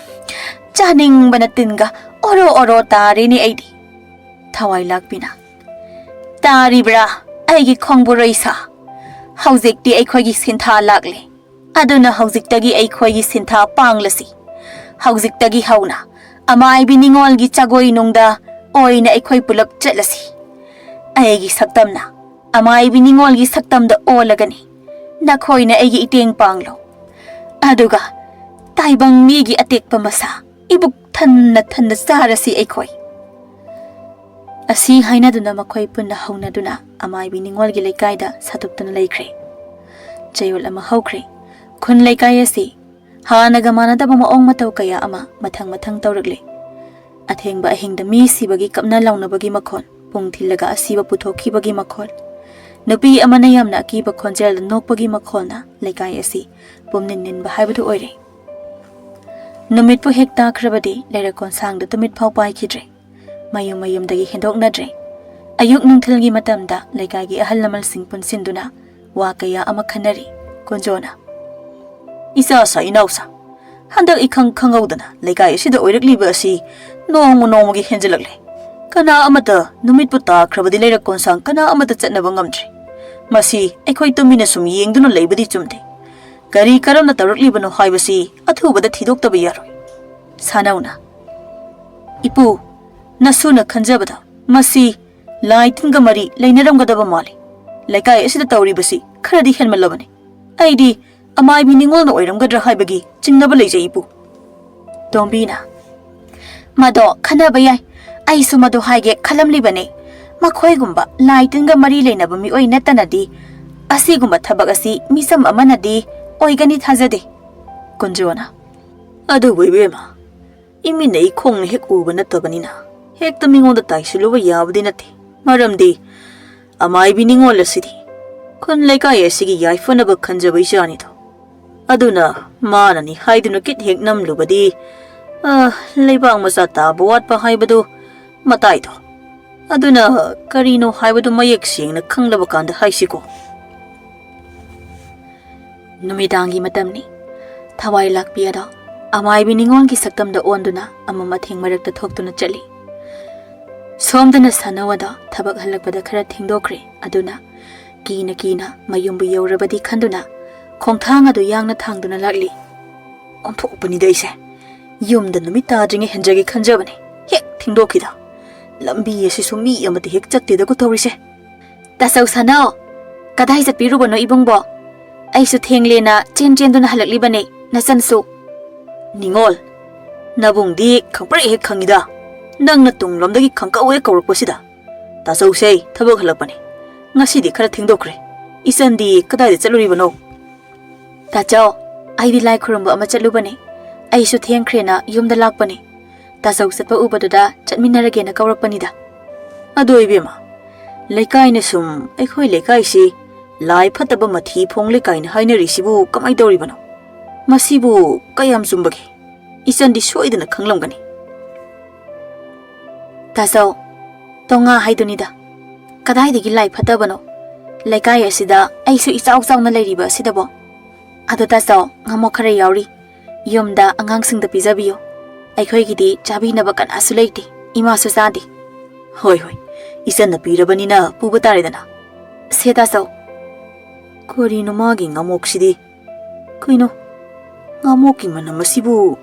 ꯆꯥꯅꯤꯡꯕꯅ ꯇꯤꯟꯒ ꯑꯣꯔꯣ ꯑꯣꯔꯣ ꯇꯥꯔꯤꯅꯤ ꯑꯩꯗꯤ꯫" ꯊꯋꯥꯏ ꯂꯥꯛꯄꯤꯅ, "ꯇꯥꯔꯤꯕ꯭ꯔꯥ ꯑꯩꯒꯤ ꯈꯣꯡꯕꯨꯔꯩ ꯁꯥ? ꯍꯧꯖꯤꯛꯇꯤ ꯑꯩꯈꯣꯏꯒꯤ ꯁꯤꯟꯊꯥ ꯂꯥꯛꯂꯦ꯫ ꯑꯗꯨꯅ ꯍꯧꯖꯤꯛꯇꯒꯤ ꯑꯩꯈꯣꯏꯒꯤ ꯁꯤꯟꯊꯥ ꯄꯥꯡꯂꯁꯤ꯫ ꯍꯧꯖꯤꯛꯇꯒꯤ ꯍꯧꯅ ꯑꯃꯥꯏꯕꯤ ꯅꯤꯉꯣꯜꯒꯤ ꯖꯒꯣꯏ ꯅꯨꯡꯗ ꯑꯣꯏꯅ ꯑꯩꯈꯣꯏ ꯄꯨꯂꯞ ꯆꯠꯂꯁꯤ꯫ ꯑꯩꯒꯤ ꯁꯛꯇꯝꯅ ꯑꯃꯥꯏꯕꯤ ꯅꯤꯉꯣꯜꯒꯤ ꯁꯛꯇꯝꯗ ꯑꯣꯜꯂꯒꯅꯤ꯫ ꯅꯈꯣꯏꯅ ꯑꯩꯒꯤ ꯏꯇꯦꯡ ꯄꯥꯡꯂꯣ꯫ ꯑꯗꯨꯒ ꯇꯥꯏꯕꯪ ꯃꯤꯒꯤ ꯑꯇꯦꯛꯄ ꯃꯁꯥ ꯏꯕꯨꯛ ꯊꯟꯅ ꯊꯟꯅ ꯆꯥꯔꯁꯤ ꯑꯩꯈꯣꯏ꯫" ꯑꯁꯤ ꯍꯥꯏꯅꯗꯨꯅ ꯃꯈꯣꯏ ꯄꯨꯟꯅ ꯍꯧꯅꯗꯨꯅ ꯑꯃꯥꯏꯕꯤ ꯅꯤꯉꯣꯜꯒꯤ ꯂꯩꯀꯥꯏꯗ ꯁꯥꯗꯣꯛꯇꯨꯅ ꯂꯩꯈ꯭ꯔꯦ꯫ ꯆꯌꯣꯜ ꯑꯃ ꯍꯧꯈ꯭ꯔꯦ꯫ ꯈꯨꯟ ꯂꯩꯀꯥꯏ ꯑꯁꯤ ꯍꯥꯟꯅꯒ ꯃꯥꯟꯅꯗꯕ ꯃꯑꯣꯡ ꯃꯇꯧ ꯀꯌꯥ ꯑꯃ ꯃꯊꯪ ꯃꯊꯪ ꯇꯧꯔꯛꯂꯦ꯫ ꯑꯊꯦꯡꯕ ꯑꯍꯤꯡꯗ ꯃꯤ ꯁꯤꯕꯒꯤ ꯀꯞꯅ ꯂꯥꯎꯅꯕꯒꯤ ꯃꯈꯣꯜ, ꯄꯨꯡ ꯊꯤꯜꯂꯒ ꯑꯁꯤꯕ ꯄꯨꯊꯣꯛꯈꯤꯕꯒꯤ ꯃꯈꯣꯜ, ꯅꯨꯄꯤ ꯑꯃꯅ ꯌꯥꯝꯅ ꯑꯀꯤꯕ ꯈꯣꯟꯖꯦꯜꯗ ꯅꯣꯛꯄꯒꯤ ꯃꯈꯣꯜꯅ ꯂꯩꯀꯥꯏ ꯑꯁꯤ ꯄꯨꯝꯅꯤꯟ ꯅꯤꯟꯕ ꯍꯥꯏꯕꯗꯨ ꯑꯣꯏꯔꯦ꯫ ꯅꯨꯃꯤꯠꯄꯨ ꯍꯦꯛ ꯇꯥꯈ꯭ꯔꯕꯗꯤ ꯂꯩꯔꯛ ꯀꯣꯟꯁꯥꯡꯗ ꯇꯨꯃꯤꯠ ꯐꯥꯎ ꯄꯥꯏꯈꯤꯗ꯭ꯔꯦ꯫ ꯃꯌꯨꯝ ꯃꯌꯨꯝꯗꯒꯤ ꯍꯦꯟꯗꯣꯛꯅꯗ꯭ꯔꯦ꯫ ꯑꯌꯨꯛ ꯅꯨꯡꯊꯤꯜꯒꯤ ꯃꯇꯝꯗ ꯂꯩꯀꯥꯏꯒꯤ ꯑꯍꯜ ꯂꯃꯟꯁꯤꯡ ꯄꯨꯟꯁꯤꯟꯗꯨꯅ ꯋꯥ ꯀꯌꯥ ꯑꯃ ꯈꯟꯅꯔꯤ꯫ ꯀꯨꯟꯖꯣꯅ, "ꯏꯆꯥꯁꯥ ꯏꯅꯥꯎꯁꯥ, ꯍꯟꯗꯛ ꯏꯈꯪ ꯈꯪꯍꯧꯗꯅ ꯂꯩꯀꯥꯏ ꯑꯁꯤꯗ ꯑꯣꯏꯔꯛꯂꯤꯕ ꯑꯁꯤ ꯅꯣꯡꯃ ꯅꯣꯡꯃꯒꯤ ꯍꯦꯟꯖꯤꯜꯂꯛꯂꯦ꯫ ꯀꯅꯥ ꯑꯃꯠꯇ ꯅꯨꯃꯤꯠꯄꯨ ꯇꯥꯈ꯭ꯔꯕꯗꯤ ꯂꯩꯔꯛ ꯀꯣꯟꯁꯥꯡ ꯀꯅꯥ ꯑꯃꯠꯇ ꯆꯠꯅꯕ ꯉꯝꯗ꯭ꯔꯦ꯫ ꯃꯁꯤ ꯑꯩꯈꯣꯏ ꯇꯨꯃꯤꯟꯅ ꯁꯨꯝ ꯌꯦꯡꯗꯨꯅ ꯂꯩꯕꯗꯤ ꯆꯨꯝꯗꯦ꯫ ꯀꯔꯤ ꯀꯔꯝꯅ ꯇꯧꯔꯛꯂꯤꯕꯅꯣ ꯍꯥꯏꯕꯁꯤ ꯑꯊꯨꯕꯗ ꯊꯤꯗꯣꯛꯇꯕ ꯌꯥꯔꯣꯏ꯫" ꯁꯥꯅꯧꯅ, "ꯏꯄꯨ, ꯅꯁꯨꯅ ꯈꯟꯖꯕꯗ ꯃꯁꯤ ꯂꯥꯏ ꯇꯤꯟꯒ ꯃꯔꯤ ꯂꯩꯅꯔꯝꯒꯗꯕ ꯃꯥꯜꯂꯤ꯫ ꯂꯩꯀꯥꯏ ꯑꯁꯤꯗ ꯇꯧꯔꯤꯕꯁꯤ ꯈꯔꯗꯤ ꯍꯦꯟꯃꯜꯂꯕꯅꯤ꯫ ꯑꯩꯗꯤ ꯑꯃꯥꯏꯕꯤ ꯅꯤꯉꯣꯜꯅ ꯑꯣꯏꯔꯝꯒꯗ꯭ꯔꯥ ꯍꯥꯏꯕꯒꯤ ꯆꯤꯡꯅꯕ ꯂꯩꯖꯩ, ꯏꯄꯨ꯫" ꯇꯣꯝꯕꯤꯅ, "ꯃꯗꯣ ꯈꯟꯅꯕ ꯌꯥꯏ꯫ ꯑꯩꯁꯨ ꯃꯗꯨ ꯍꯥꯏꯒꯦ ꯈꯜꯂꯝꯂꯤꯕꯅꯤ꯫ ꯃꯈꯣꯏꯒꯨꯝꯕ ꯂꯥꯏ ꯇꯤꯟꯒ ꯃꯔꯤ ꯂꯩꯅꯕ ꯃꯤꯑꯣꯏ ꯅꯠꯇꯅꯗꯤ ꯑꯁꯤꯒꯨꯝꯕ ꯊꯕꯛ ꯑꯁꯤ ꯃꯤꯆꯝ ꯑꯃꯅꯗꯤ ꯑꯣꯏꯒꯅꯤ, ꯊꯥꯖꯗꯦ꯫ ꯀꯨꯟꯖꯣꯅ, "ꯑꯗꯨꯕꯨ ꯏꯕꯦꯝꯃ, ꯏꯃꯤꯠꯅ ꯏꯈꯣꯡꯅ ꯍꯦꯛ ꯎꯕ ꯅꯠꯇꯕꯅꯤꯅ ꯍꯦꯛꯇ ꯃꯤꯉꯣꯟꯗ ꯇꯥꯏꯁꯤꯜꯂꯨꯕ ꯌꯥꯕꯗꯤ ꯅꯠꯇꯦ꯫ ꯃꯔꯝꯗꯤ ꯑꯃꯥꯏꯕꯤ ꯅꯤꯉꯣꯜ ꯑꯁꯤꯗꯤ ꯈꯨꯟ ꯂꯩꯀꯥꯏ ꯑꯁꯤꯒꯤ ꯌꯥꯏꯐꯅꯕ ꯈꯟꯖꯕ ꯏꯆꯥꯅꯤꯗꯣ꯫ ꯑꯗꯨꯅ ꯃꯥꯅꯅꯤ ꯍꯥꯏꯗꯨꯅ ꯀꯤꯠ ꯍꯦꯛ ꯅꯝꯂꯨꯕꯗꯤ, ꯑ, ꯂꯩꯕꯥꯛ ꯃꯆꯥ ꯇꯥꯕ ꯋꯥꯠꯄ ꯍꯥꯏꯕꯗꯨ ꯃꯇꯥꯏꯗꯣ꯫ ꯑꯗꯨꯅ ꯀꯔꯤꯅꯣ ꯍꯥꯏꯕꯗꯨ ꯃꯌꯦꯛ ꯁꯦꯡꯅ ꯈꯪꯂꯕ ꯀꯥꯟꯗ ꯍꯥꯏꯁꯤꯀꯣ꯫" ꯅꯨꯃꯤꯗꯥꯡꯒꯤ ꯃꯇꯝꯅꯤ꯫ ꯊꯋꯥꯏ ꯂꯥꯛꯄꯤ ꯑꯗꯣ ꯑꯃꯥꯏꯕꯤ ꯅꯤꯉꯣꯜꯒꯤ ꯁꯛꯇꯝꯗ ꯑꯣꯟꯗꯨꯅ ꯑꯃ ꯃꯊꯦꯡ ꯃꯔꯛꯇ ꯊꯣꯛꯇꯨꯅ ꯆꯠꯂꯤ꯫ ꯁꯣꯝꯗꯅ ꯁꯥꯅꯧ ꯑꯗꯣ ꯊꯕꯛ ꯍꯜꯂꯛꯄꯗ ꯈꯔ ꯊꯦꯡꯗꯣꯛꯈ꯭ꯔꯦ꯫ ꯑꯗꯨꯅ ꯀꯤꯅ ꯀꯤꯅ ꯃꯌꯨꯝꯕꯨ ꯌꯧꯔꯕꯗꯤ ꯈꯟꯗꯨꯅ ꯈꯣꯡꯊꯥꯡ ꯑꯗꯨ ꯌꯥꯡꯅ ꯊꯥꯡꯗꯨꯅ ꯂꯥꯛꯂꯤ꯫ "ꯑꯣꯟꯊꯣꯛꯄꯅꯤꯗ ꯑꯩꯁꯦ꯫ ꯌꯨꯝꯗ ꯅꯨꯃꯤꯠ ꯇꯥꯗ꯭ꯔꯤꯉꯩ ꯍꯟꯖꯒꯦ ꯈꯟꯖꯕꯅꯤ꯫ ꯍꯦꯛ ꯊꯦꯡꯗꯣꯛꯈꯤꯗ꯫ ꯂꯝꯕꯤ ꯑꯁꯤꯁꯨ ꯃꯤ ꯑꯃꯠꯇ ꯍꯦꯛ ꯆꯠꯇꯦꯗꯀꯣ ꯇꯧꯔꯤꯁꯦ꯫" "ꯇꯥꯆꯧ ꯁꯥꯅꯧ, ꯀꯗꯥꯏ ꯆꯠꯄꯤꯔꯨꯕꯅꯣ ꯏꯕꯨꯡꯕꯣ? ꯑꯩꯁꯨ ꯊꯦꯡꯂꯦꯅ ꯆꯦꯟ ꯆꯦꯟꯗꯨꯅ ꯍꯜꯂꯛꯂꯤꯕꯅꯦ, ꯅꯆꯟꯁꯨ꯫" "ꯅꯤꯉꯣꯜ, ꯅꯕꯨꯡꯗꯤ ꯈꯪꯄ꯭ꯔꯦꯛ ꯍꯦꯛ ꯈꯪꯉꯤꯗ꯫ ꯅꯪꯅ ꯇꯨꯡꯂꯣꯝꯗꯒꯤ ꯈꯪꯀꯧ ꯍꯦꯛ ꯀꯧꯔꯛꯄꯁꯤꯗ꯫ ꯇꯥꯆꯧꯁꯦ ꯊꯕꯛ ꯍꯜꯂꯛꯄꯅꯦ꯫ ꯉꯁꯤꯗꯤ ꯈꯔ ꯊꯦꯡꯗꯣꯛꯈ꯭ꯔꯦ꯫ ꯏꯆꯟꯗꯤ ꯀꯗꯥꯏꯗ ꯆꯠꯂꯨꯔꯤꯕꯅꯣ?" "ꯇꯥꯆꯧ, ꯑꯩꯗꯤ ꯂꯥꯏ ꯈꯨꯔꯨꯝꯕ ꯑꯃ ꯆꯠꯂꯨꯕꯅꯦ꯫ ꯑꯩꯁꯨ ꯊꯦꯡꯈ꯭ꯔꯦꯅ ꯌꯨꯝꯗ ꯂꯥꯛꯄꯅꯦ꯫ ꯇꯥꯆꯧ ꯆꯠꯄ ꯎꯕꯗꯨꯗ ꯆꯠꯃꯤꯟꯅꯔꯒꯦꯅ ꯀꯧꯔꯛꯄꯅꯤꯗ꯫" "ꯑꯗꯣ ꯏꯕꯦꯝꯃ, ꯂꯩꯀꯥꯏꯅ ꯁꯨꯝ ꯑꯩꯈꯣꯏ ꯂꯩꯀꯥꯏꯁꯤ ꯂꯥꯏ ꯐꯠꯇꯕ ꯃꯊꯤ ꯐꯣꯡꯂꯦ ꯀꯥꯏꯅ ꯍꯥꯏꯅꯔꯤꯁꯤꯕꯨ ꯀꯃꯥꯏ ꯇꯧꯔꯤꯕꯅꯣ? ꯃꯁꯤꯕꯨ ꯀꯌꯥꯝ ꯆꯨꯝꯕꯒꯦ? ꯏꯆꯟꯗꯤ ꯁꯣꯏꯗꯅ ꯈꯪꯂꯝꯒꯅꯤ꯫" "ꯇꯥꯆꯧ, ꯇꯣꯉꯥ ꯍꯥꯏꯗꯨꯅꯤꯗ꯫ ꯀꯗꯥꯏꯗꯒꯤ ꯂꯥꯏ ꯐꯠꯇꯕꯅꯣ? ꯂꯩꯀꯥꯏ ꯑꯁꯤꯗ ꯑꯩꯁꯨ ꯏꯆꯥꯎ ꯆꯥꯎꯅ ꯂꯩꯔꯤꯕ ꯑꯁꯤꯗꯕꯣ꯫ ꯑꯗꯣ ꯇꯥꯆꯧ, ꯉꯥꯃꯣꯛ ꯈꯔ ꯌꯥꯎꯔꯤ꯫ ꯌꯨꯝꯗ ꯑꯉꯥꯡꯁꯤꯡꯗ ꯄꯤꯖꯕꯤꯌꯨ꯫ ꯑꯩꯈꯣꯏꯒꯤꯗꯤ ꯆꯥꯕꯤꯅꯕ ꯀꯅꯥꯁꯨ ꯂꯩꯇꯦ꯫ ꯏꯃꯥꯁꯨ ꯆꯥꯗꯦ꯫" "ꯍꯣꯏ, ꯍꯣꯏ, ꯏꯆꯟꯅ ꯄꯤꯔꯕꯅꯤꯅ ꯄꯨꯕ ꯇꯥꯔꯦꯗꯅ꯫" "ꯁꯦ ꯇꯥꯆꯧ꯫" "ꯀꯔꯤꯅꯣ ꯃꯥꯒꯤ ꯉꯥꯃꯣꯛꯁꯤꯗꯤ? ꯀꯩꯅꯣ, ꯉꯥꯃꯣꯛꯀꯤ ꯃꯅꯝ ꯑꯁꯤꯕꯨ,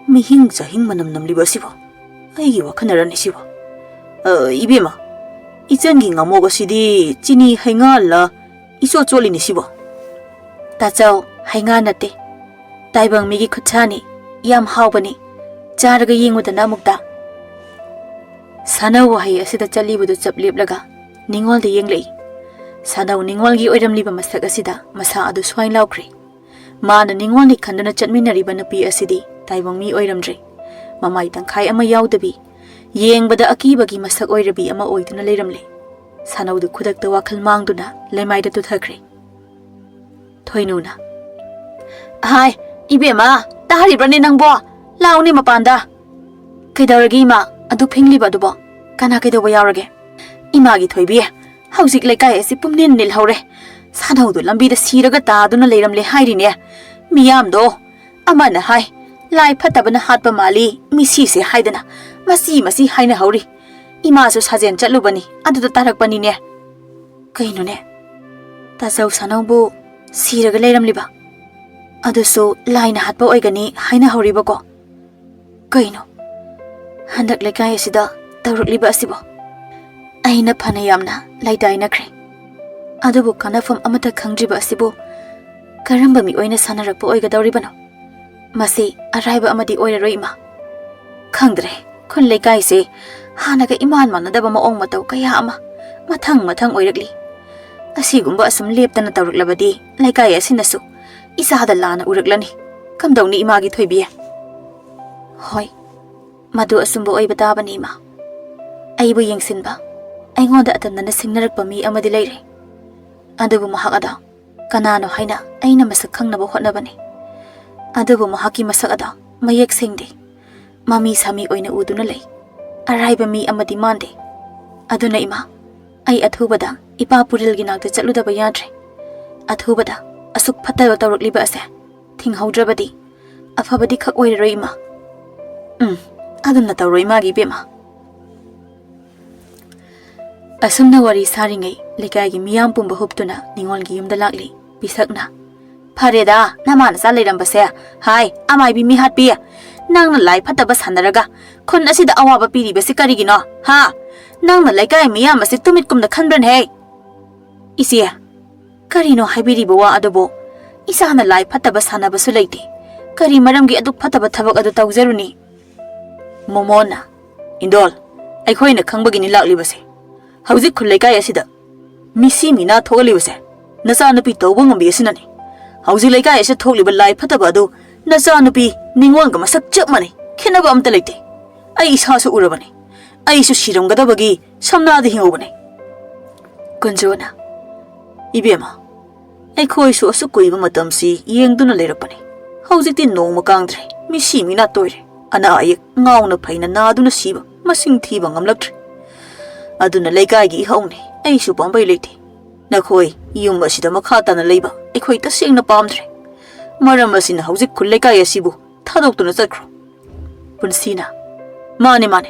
ꯃꯤꯍꯤꯡ ꯆꯥꯍꯤꯡ ꯃꯅꯝ ꯅꯝꯂꯤꯕ ꯑꯁꯤꯕꯨ? ꯑꯩꯒꯤ ꯋꯥꯈꯜꯅꯔꯅꯤ ꯁꯤꯕꯨ? ꯑ, ꯏꯕꯦꯝꯃ, ꯏꯆꯟꯒꯤ ꯉꯥꯃꯣꯛ ꯑꯁꯤꯗꯤ ꯆꯤꯅꯤ ꯍꯩꯉꯥꯜꯂ ꯏꯆꯣꯠ ꯆꯣꯠꯂꯤꯅꯤ ꯁꯤꯕꯣ?" "ꯇꯥꯆꯧ, ꯍꯩꯉꯥ ꯅꯠꯇꯦ꯫ ꯇꯥꯏꯕꯪ ꯃꯤꯒꯤ ꯈꯨꯠꯁꯥꯅꯤ꯫ ꯌꯥꯝ ꯍꯥꯎꯕꯅꯤ꯫ ꯆꯥꯔꯒ ꯌꯦꯡꯉꯨꯗꯅ ꯑꯃꯨꯛꯇ꯫" ꯁꯥꯅꯧ ꯋꯥꯍꯩ ꯑꯁꯤꯗ ꯆꯠꯂꯤꯕꯗꯨ ꯆꯞ ꯂꯦꯞꯂꯒ ꯅꯤꯉꯣꯜꯗ ꯌꯦꯡꯂꯛꯏ꯫ ꯁꯥꯅꯧ ꯅꯤꯉꯣꯜꯒꯤ ꯑꯣꯏꯔꯝꯂꯤꯕ ꯃꯁꯛ ꯑꯁꯤꯗ ꯃꯁꯥ ꯑꯗꯨ ꯁ꯭ꯋꯥꯏ ꯂꯥꯎꯈ꯭ꯔꯦ꯫ ꯃꯥꯅ ꯅꯤꯡꯉꯣꯜꯅꯤ ꯈꯟꯗꯨꯅ ꯆꯠꯃꯤꯟꯅꯔꯤꯕ ꯅꯨꯄꯤ ꯑꯁꯤꯗꯤ ꯇꯥꯏꯕꯪ ꯃꯤ ꯑꯣꯏꯔꯝꯗ꯭ꯔꯦ꯫ ꯃꯃꯥꯏ ꯇꯪꯈꯥꯏ ꯑꯃ ꯌꯥꯎꯗꯕꯤ, ꯌꯦꯡꯕꯗ ꯑꯀꯤꯕꯒꯤ ꯃꯁꯛ ꯑꯣꯏꯔꯕꯤ ꯑꯃ ꯑꯣꯏꯗꯨꯅ ꯂꯩꯔꯝꯂꯦ꯫ ꯁꯥꯅꯧꯗꯨ ꯈꯨꯗꯛꯇ ꯋꯥꯈꯜ ꯃꯥꯡꯗꯨꯅ ꯂꯩꯃꯥꯏꯗ ꯇꯨꯊꯈ꯭ꯔꯦ꯫ ꯊꯣꯏꯅꯨꯅ, "ꯍꯥꯏ, ꯏꯕꯦꯝꯃ, ꯇꯥꯔꯤꯕ꯭ꯔꯅꯦ ꯅꯪꯕꯣ? ꯂꯥꯎꯅꯦ ꯃꯄꯥꯟꯗ!" "ꯀꯩꯗꯧꯔꯒꯦ ꯏꯃꯥ? ꯑꯗꯨ ꯐꯤꯡꯂꯤꯕ ꯑꯗꯨꯕꯣ? ꯀꯅꯥ ꯀꯩꯗꯧꯕ ꯌꯥꯎꯔꯒꯦ?" "ꯏꯃꯥꯒꯤ ꯊꯣꯏꯕꯤ, ꯍꯧꯖꯤꯛ ꯂꯩꯀꯥꯏ ꯑꯁꯤ ꯄꯨꯝꯅꯤꯜ ꯅꯤꯜꯍꯧꯔꯦ꯫ ꯁꯥꯅꯧꯗꯨ ꯂꯝꯕꯤꯗ ꯁꯤꯔꯒ ꯇꯥꯗꯨꯅ ꯂꯩꯔꯝꯂꯦ ꯍꯥꯏꯔꯤꯅꯦ꯫ ꯃꯤꯌꯥꯝꯗꯣ ꯑꯃꯅ ꯍꯥꯏ, ꯂꯥꯏ ꯐꯠꯇꯕꯅ ꯍꯥꯠꯄ ꯃꯥꯜꯂꯤ ꯃꯤꯁꯤꯁꯦ ꯍꯥꯏꯗꯅ ꯃꯁꯤ ꯃꯁꯤ ꯍꯥꯏꯅꯍꯧꯔꯤ꯫ ꯏꯃꯥꯁꯨ ꯁꯥꯖꯦꯟ ꯆꯠꯂꯨꯕꯅꯤ, ꯑꯗꯨꯗ ꯇꯥꯔꯛꯄꯅꯤꯅꯦ꯫" "ꯀꯩꯅꯣꯅꯦ? ꯇꯥꯆꯧ ꯁꯥꯅꯧꯕꯨ ꯁꯤꯔꯒ ꯂꯩꯔꯝꯂꯤꯕ? ꯑꯗꯨꯁꯨ ꯂꯥꯏꯅ ꯍꯥꯠꯄ ꯑꯣꯏꯒꯅꯤ ꯍꯥꯏꯅꯍꯧꯔꯤꯕꯀꯣ? ꯀꯩꯅꯣ ꯍꯟꯗꯛ ꯂꯩꯀꯥꯏ ꯑꯁꯤꯗ ꯇꯧꯔꯛꯂꯤꯕ ꯑꯁꯤꯕꯣ?" ꯑꯩꯅ ꯐꯅ ꯌꯥꯝꯅ ꯂꯩꯇꯥꯏꯅꯈ꯭ꯔꯦ, ꯑꯗꯨꯕꯨ ꯀꯥꯟꯅꯐꯝ ꯑꯃꯠꯇ ꯈꯪꯗ꯭ꯔꯤꯕ ꯑꯁꯤꯕꯨ ꯀꯔꯝꯕ ꯃꯤꯑꯣꯏꯅ ꯁꯥꯟꯅꯔꯛꯄ ꯑꯣꯏꯒꯗꯧꯔꯤꯕꯅꯣ? ꯃꯁꯤ ꯑꯔꯥꯏꯕ ꯑꯃꯗꯤ ꯑꯣꯏꯔꯔꯣꯏ, ꯏꯃꯥ꯫ ꯈꯪꯗ꯭ꯔꯦ, ꯈꯨꯜ ꯂꯩꯀꯥꯏꯁꯦ ꯍꯥꯟꯅꯒ ꯏꯃꯥꯟ ꯃꯥꯟꯅꯗꯕ ꯃꯑꯣꯡ ꯃꯇꯧ ꯀꯌꯥ ꯑꯃ ꯃꯊꯪ ꯃꯊꯪ ꯑꯣꯏꯔꯛꯂꯤ꯫ ꯑꯁꯤꯒꯨꯝꯕ ꯑꯁꯨꯝ ꯂꯦꯞꯇꯅ ꯇꯧꯔꯛꯂꯕꯗꯤ ꯂꯩꯀꯥꯏ ꯑꯁꯤꯅꯁꯨ ꯏꯆꯥꯗ ꯂꯥꯟꯅ ꯎꯔꯛꯂꯅꯤ꯫ ꯀꯝꯗꯧꯅꯤ, ꯏꯃꯥꯒꯤ ꯊꯣꯏꯕꯤ? ꯍꯣꯏ, ꯃꯗꯨ ꯑꯆꯨꯝꯕ ꯑꯣꯏꯕ ꯇꯥꯕꯅꯤ, ꯏꯃꯥ꯫ ꯑꯩꯕꯨ ꯌꯦꯡꯁꯤꯟꯕ, ꯑꯩꯉꯣꯟꯗ ꯑꯇꯝꯅꯅ ꯁꯤꯡꯅꯔꯛꯄ ꯃꯤ ꯑꯃꯗꯤ ꯂꯩꯔꯦ꯫ ꯑꯗꯨꯕꯨ ꯃꯍꯥꯛ ꯑꯗꯣ ꯀꯅꯥꯅꯣ ꯍꯥꯏꯅ ꯑꯩꯅ ꯃꯁꯛ ꯈꯪꯅꯕ ꯍꯣꯠꯅꯕꯅꯤ꯫ ꯑꯗꯨꯕꯨ ꯃꯍꯥꯛꯀꯤ ꯃꯁꯛ ꯑꯗꯣ ꯃꯌꯦꯛ ꯁꯦꯡꯗꯦ꯫ ꯃꯃꯤ ꯁꯥꯃꯤ ꯑꯣꯏꯅ ꯎꯗꯨꯅ ꯂꯩ꯫ ꯑꯔꯥꯏꯕ ꯃꯤ ꯑꯃꯗꯤ ꯃꯥꯟꯗꯦ꯫ ꯑꯗꯨꯅ ꯏꯃꯥ, ꯑꯩ ꯑꯊꯨꯕꯗ ꯏꯄꯥ ꯄꯨꯔꯦꯜꯒꯤ ꯅꯥꯛꯇ ꯆꯠꯂꯨꯗꯕ ꯌꯥꯗ꯭ꯔꯦ꯫ ꯑꯊꯨꯕꯗ ꯑꯁꯨꯛ ꯐꯠꯇꯕ ꯇꯧꯔꯛꯂꯤꯕ ꯑꯁꯦ ꯊꯤꯡꯍꯧꯗ꯭ꯔꯕꯗꯤ ꯑꯐꯕꯗꯤ ꯈꯛ ꯑꯣꯏꯔꯔꯣꯏ, ꯏꯃꯥ꯫ ꯎꯝ, ꯑꯗꯨꯝꯅ ꯇꯧꯔꯣ, ꯏꯃꯥꯒꯤ ꯏꯕꯦꯝꯃ꯫ ꯑꯁꯨꯝꯅ ꯋꯥꯔꯤ ꯁꯥꯔꯤꯉꯩ ꯂꯩꯀꯥꯏꯒꯤ ꯃꯤꯌꯥꯝ ꯄꯨꯝꯕ ꯍꯨꯞꯇꯨꯅ ꯅꯤꯉꯣꯜꯒꯤ ꯌꯨꯝꯗ ꯂꯥꯛꯂꯤ꯫ ꯄꯤꯁꯛꯅ, "ꯐꯔꯦꯗ, ꯅꯃꯥ ꯅꯆꯥ ꯂꯩꯔꯝꯕꯁꯦ꯫ ꯍꯥꯏ, ꯑꯃꯥꯏꯕꯤ ꯃꯤꯍꯥꯠꯄꯤ꯫ ꯅꯪꯅ ꯂꯥꯏ ꯐꯠꯇꯕ ꯁꯥꯟꯅꯔꯒ ꯈꯨꯟ ꯑꯁꯤꯗ ꯑꯋꯥꯕ ꯄꯤꯔꯤꯕꯁꯤ ꯀꯔꯤꯒꯤꯅꯣ? ꯍꯥ? ꯅꯪꯅ ꯂꯩꯀꯥꯏ ꯃꯤꯌꯥꯝ ꯑꯁꯤ ꯇꯨꯃꯤꯠꯀꯨꯝꯅ ꯈꯟꯕ꯭ꯔꯅꯦ? ꯏꯆꯦ, ꯀꯔꯤꯅꯣ ꯍꯥꯏꯕꯤꯔꯤꯕ ꯋꯥ ꯑꯗꯨꯕꯨ? ꯏꯆꯥꯅ ꯂꯥꯏ ꯐꯠꯇꯕ ꯁꯥꯟꯅꯕꯁꯨ ꯂꯩꯇꯦ꯫ ꯀꯔꯤ ꯃꯔꯝꯒꯤ ꯑꯗꯨꯛ ꯐꯠꯇꯕ ꯊꯕꯛ ꯑꯗꯨ ꯇꯧꯖꯔꯨꯅꯤ?" ꯃꯣꯃꯣꯟꯅ, "ꯏꯟꯗꯣꯜ, ꯑꯩꯈꯣꯏꯅ ꯈꯪꯕꯒꯤꯅꯤ ꯂꯥꯛꯂꯤꯕꯁꯦ꯫ ꯍꯧꯖꯤꯛ ꯈꯨꯜ ꯂꯩꯀꯥꯏ ꯑꯁꯤꯗ ꯃꯤꯁꯤ ꯃꯤꯅꯥ ꯊꯣꯛꯍꯜꯂꯤꯕꯁꯦ ꯅꯆꯥꯅꯨꯄꯤ ꯇꯧꯕ ꯉꯝꯕꯤ ꯑꯁꯤꯅꯅꯤ꯫ ꯍꯧꯖꯤꯛ ꯂꯩꯀꯥꯏ ꯑꯁꯤꯗ ꯊꯣꯛꯂꯤꯕ ꯂꯥꯏ ꯐꯠꯇꯕ ꯑꯗꯨ ꯅꯆꯥꯅꯨꯄꯤ ꯅꯤꯉꯣꯜꯒ ꯃꯁꯛ ꯆꯞ ꯃꯥꯟꯅꯩ, ꯈꯦꯠꯅꯕ ꯑꯝꯇ ꯂꯩꯇꯦ꯫ ꯑꯩ ꯏꯁꯥꯁꯨ ꯎꯔꯕꯅꯤ꯫ ꯑꯩꯁꯨ ꯁꯤꯔꯝꯒꯗꯕꯒꯤ ꯁꯝꯅꯥꯗ ꯍꯤꯡꯍꯧꯕꯅꯤ꯫ ꯀꯨꯟꯖꯣꯅ, "ꯏꯕꯦꯝꯃ, ꯑꯩꯈꯣꯏꯁꯨ ꯑꯁꯨꯛ ꯀꯨꯏꯕ ꯃꯇꯝꯁꯤ ꯌꯦꯡꯗꯨꯅ ꯂꯩꯔꯛꯄꯅꯤ꯫ ꯍꯧꯖꯤꯛꯇꯤ ꯅꯣꯡꯃ ꯀꯥꯡꯗ꯭ꯔꯦ, ꯃꯤꯁꯤ ꯃꯤꯅꯥ ꯇꯣꯏꯔꯦ, ꯑꯅꯥ ꯑꯌꯦꯛ ꯉꯥꯎꯅ ꯐꯩꯅ ꯅꯥꯗꯨꯅ ꯁꯤꯕ ꯃꯁꯤꯡ ꯊꯤꯕ ꯉꯝꯂꯛꯇ꯭ꯔꯦ꯫ ꯑꯗꯨꯅ ꯂꯩꯀꯥꯏꯒꯤ ꯏꯍꯧꯅꯤ, ꯑꯩꯁꯨ ꯄꯥꯝꯕꯩ ꯂꯩꯇꯦ꯫ ꯅꯈꯣꯏ ꯌꯨꯝ ꯑꯁꯤꯗ ꯃꯈꯥ ꯇꯥꯅ ꯂꯩꯕ ꯑꯩꯈꯣꯏ ꯇꯁꯦꯡꯅ ꯄꯥꯝꯗ꯭ꯔꯦ꯫ ꯃꯔꯝ ꯑꯁꯤꯅ ꯍꯧꯖꯤꯛ ꯈꯨꯜ ꯂꯩꯀꯥꯏ ꯑꯁꯤꯕꯨ ꯊꯥꯗꯣꯛꯇꯨꯅ ꯆꯠꯈ꯭ꯔꯣ꯫" ꯄꯨꯟꯁꯤꯅ, "ꯃꯥꯅꯦ, ꯃꯥꯅꯦ,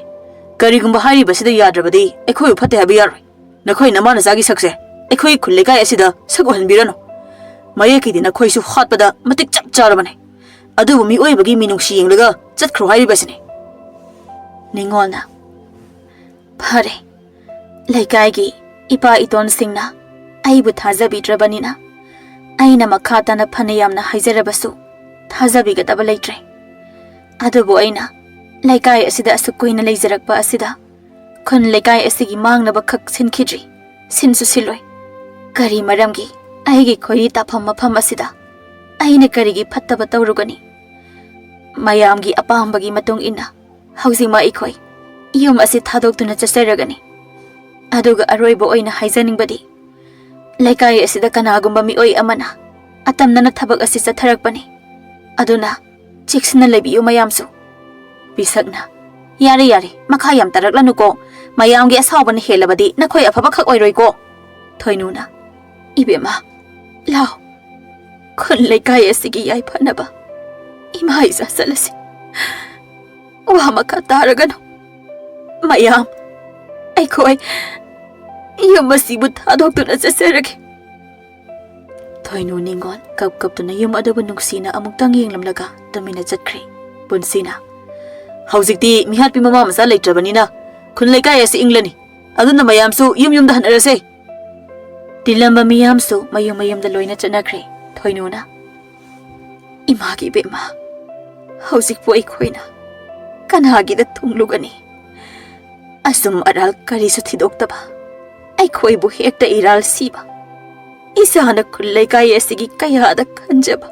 ꯀꯔꯤꯒꯨꯝꯕ ꯍꯥꯏꯔꯤꯕꯁꯤꯗ ꯌꯥꯗ꯭ꯔꯕꯗꯤ ꯑꯩꯈꯣꯏꯕꯨ ꯐꯠꯇꯦ ꯍꯥꯏꯕ ꯌꯥꯔꯣꯏ꯫ ꯅꯈꯣꯏ ꯅꯃꯥ ꯅꯆꯥꯒꯤ ꯁꯛꯁꯦ ꯑꯩꯈꯣꯏ ꯈꯨꯜ ꯂꯩꯀꯥꯏ ꯑꯁꯤꯗ ꯁꯛ ꯎꯍꯟꯕꯤꯔꯅꯨ꯫ ꯃꯌꯦꯛꯀꯤꯗꯤ ꯅꯈꯣꯏꯁꯨ ꯍꯥꯠꯄꯗ ꯃꯇꯤꯛ ꯆꯞ ꯆꯥꯔꯕꯅꯦ꯫ ꯑꯗꯨꯕꯨ ꯃꯤꯑꯣꯏꯕꯒꯤ ꯃꯤꯅꯨꯡꯁꯤ ꯌꯦꯡꯂꯒ ꯆꯠꯈ꯭ꯔꯣ ꯍꯥꯏꯔꯤꯕꯁꯤꯅꯤ꯫" ꯅꯤꯉꯣꯜꯅ, "ꯐꯔꯦ, ꯂꯩꯀꯥꯏꯒꯤ ꯏꯄꯥ ꯏꯇꯣꯟꯁꯤꯡꯅ ꯑꯩꯕꯨ ꯊꯥꯖꯕꯤꯗ꯭ꯔꯕꯅꯤꯅ ꯑꯩꯅ ꯃꯈꯥ ꯇꯥꯅ ꯐꯅ ꯌꯥꯝꯅ ꯍꯥꯏꯖꯔꯕꯁꯨ ꯊꯥꯖꯕꯤꯒꯗꯕ ꯂꯩꯇ꯭ꯔꯦ꯫ ꯑꯗꯨꯕꯨ ꯑꯩꯅ ꯂꯩꯀꯥꯏ ꯑꯁꯤꯗ ꯑꯁꯨꯛ ꯀꯨꯏꯅ ꯂꯩꯖꯔꯛꯄ ꯑꯁꯤꯗ ꯈꯨꯟ ꯂꯩꯀꯥꯏ ꯑꯁꯤꯒꯤ ꯃꯥꯡꯅꯕ ꯈꯛ ꯁꯤꯟꯈꯤꯗ꯭ꯔꯤ, ꯁꯤꯟꯁꯨ ꯁꯤꯜꯂꯣꯏ꯫ ꯀꯔꯤ ꯃꯔꯝꯒꯤ ꯑꯩꯒꯤ ꯈꯣꯏꯔꯤ ꯇꯥꯐꯝ ꯃꯐꯝ ꯑꯁꯤꯗ ꯑꯩꯅ ꯀꯔꯤꯒꯤ ꯐꯠꯇꯕ ꯇꯧꯔꯨꯒꯅꯤ? ꯃꯌꯥꯝꯒꯤ ꯑꯄꯥꯝꯕꯒꯤ ꯃꯇꯨꯡ ꯏꯟꯅ ꯍꯧꯖꯤꯛꯃꯛ ꯑꯩꯈꯣꯏ ꯌꯨꯝ ꯑꯁꯤ ꯊꯥꯗꯣꯛꯇꯨꯅ ꯆꯠꯆꯔꯒꯅꯤ꯫ ꯑꯗꯨꯒ ꯑꯔꯣꯏꯕ ꯑꯣꯏꯅ ꯍꯥꯏꯖꯅꯤꯡꯕꯗꯤ, ꯂꯩꯀꯥꯏ ꯑꯁꯤꯗ ꯀꯅꯥꯒꯨꯝꯕ ꯃꯤꯑꯣꯏ ꯑꯃꯅ ꯑꯇꯝꯅꯅ ꯊꯕꯛ ꯑꯁꯤ ꯆꯠꯊꯔꯛꯄꯅꯤ꯫ ꯑꯗꯨꯅ ꯆꯦꯛꯁꯤꯟꯅ ꯂꯩꯕꯤꯌꯨ ꯃꯌꯥꯝꯁꯨ꯫" ꯄꯤꯁꯛꯅ, "ꯌꯥꯔꯦ, ꯌꯥꯔꯦ, ꯃꯈꯥ ꯌꯥꯝ ꯇꯥꯔꯛꯂꯅꯨꯀꯣ꯫ ꯃꯌꯥꯝꯒꯤ ꯑꯁꯥꯎꯕꯅ ꯍꯦꯜꯂꯕꯗꯤ ꯅꯈꯣꯏ ꯑꯐꯕ ꯈꯛ ꯑꯣꯏꯔꯣꯏꯀꯣ꯫" ꯊꯣꯏꯅꯨꯅ, "ꯏꯕꯦꯝꯃ, ꯂꯥꯎ, ꯈꯨꯜ ꯂꯩꯀꯥꯏ ꯑꯁꯤꯒꯤ ꯌꯥꯏꯐꯅꯕ ꯏꯃꯥ ꯏꯆꯥ ꯆꯠꯂꯁꯤ꯫ ꯋꯥ ꯃꯈꯥ ꯇꯥꯔꯒꯅꯨ꯫ ꯃꯌꯥꯝ, ꯑꯩꯈꯣꯏ ꯌꯨꯝ ꯑꯁꯤꯕꯨ ꯊꯥꯗꯣꯛꯇꯨꯅ ꯆꯠꯆꯔꯒꯦ꯫" ꯊꯣꯏꯅꯨ ꯅꯤꯉꯣꯜ ꯀꯞ ꯀꯞꯇꯨꯅ ꯌꯨꯝ ꯑꯗꯨꯕꯨ ꯅꯨꯡꯁꯤꯅ ꯑꯃꯨꯛꯇꯪ ꯌꯦꯡꯂꯝꯂꯒ ꯇꯨꯃꯤꯟꯅ ꯆꯠꯈ꯭ꯔꯦ꯫ ꯄꯨꯟꯁꯤꯅ, "ꯍꯧꯖꯤꯛꯇꯤ ꯃꯤꯍꯥꯠꯄꯤ ꯃꯃꯥ ꯃꯆꯥ ꯂꯩꯇ꯭ꯔꯕꯅꯤꯅ ꯈꯨꯟ ꯂꯩꯀꯥꯏ ꯑꯁꯤ ꯏꯪꯂꯅꯤ꯫ ꯑꯗꯨꯅ ꯃꯌꯥꯝꯁꯨ ꯌꯨꯝ ꯌꯨꯝꯗ ꯍꯟꯅꯔꯁꯦ꯫" ꯇꯤꯜꯂꯝꯕ ꯃꯤꯌꯥꯝꯁꯨ ꯃꯌꯨꯝ ꯃꯌꯨꯝꯗ ꯂꯣꯏꯅ ꯆꯠꯅꯈ꯭ꯔꯦ꯫ ꯊꯣꯏꯅꯨꯅ, "ꯏꯃꯥꯒꯤ ꯏꯕꯦꯝꯃ, ꯍꯧꯖꯤꯛꯄꯨ ꯑꯩꯈꯣꯏꯅ ꯀꯅꯥꯒꯤꯗ ꯊꯨꯡꯂꯨꯒꯅꯤ? ꯑꯆꯨꯝ ꯑꯔꯥꯜ ꯀꯔꯤꯁꯨ ꯊꯤꯗꯣꯛꯇꯕ ꯑꯩꯈꯣꯏꯕꯨ ꯍꯦꯛꯇ ꯏꯔꯥꯜ ꯁꯤꯕ꯫ ꯏꯁꯥꯅ ꯈꯨꯜ ꯂꯩꯀꯥꯏ ꯑꯁꯤꯒꯤ ꯀꯌꯥꯗ ꯈꯟꯖꯕ,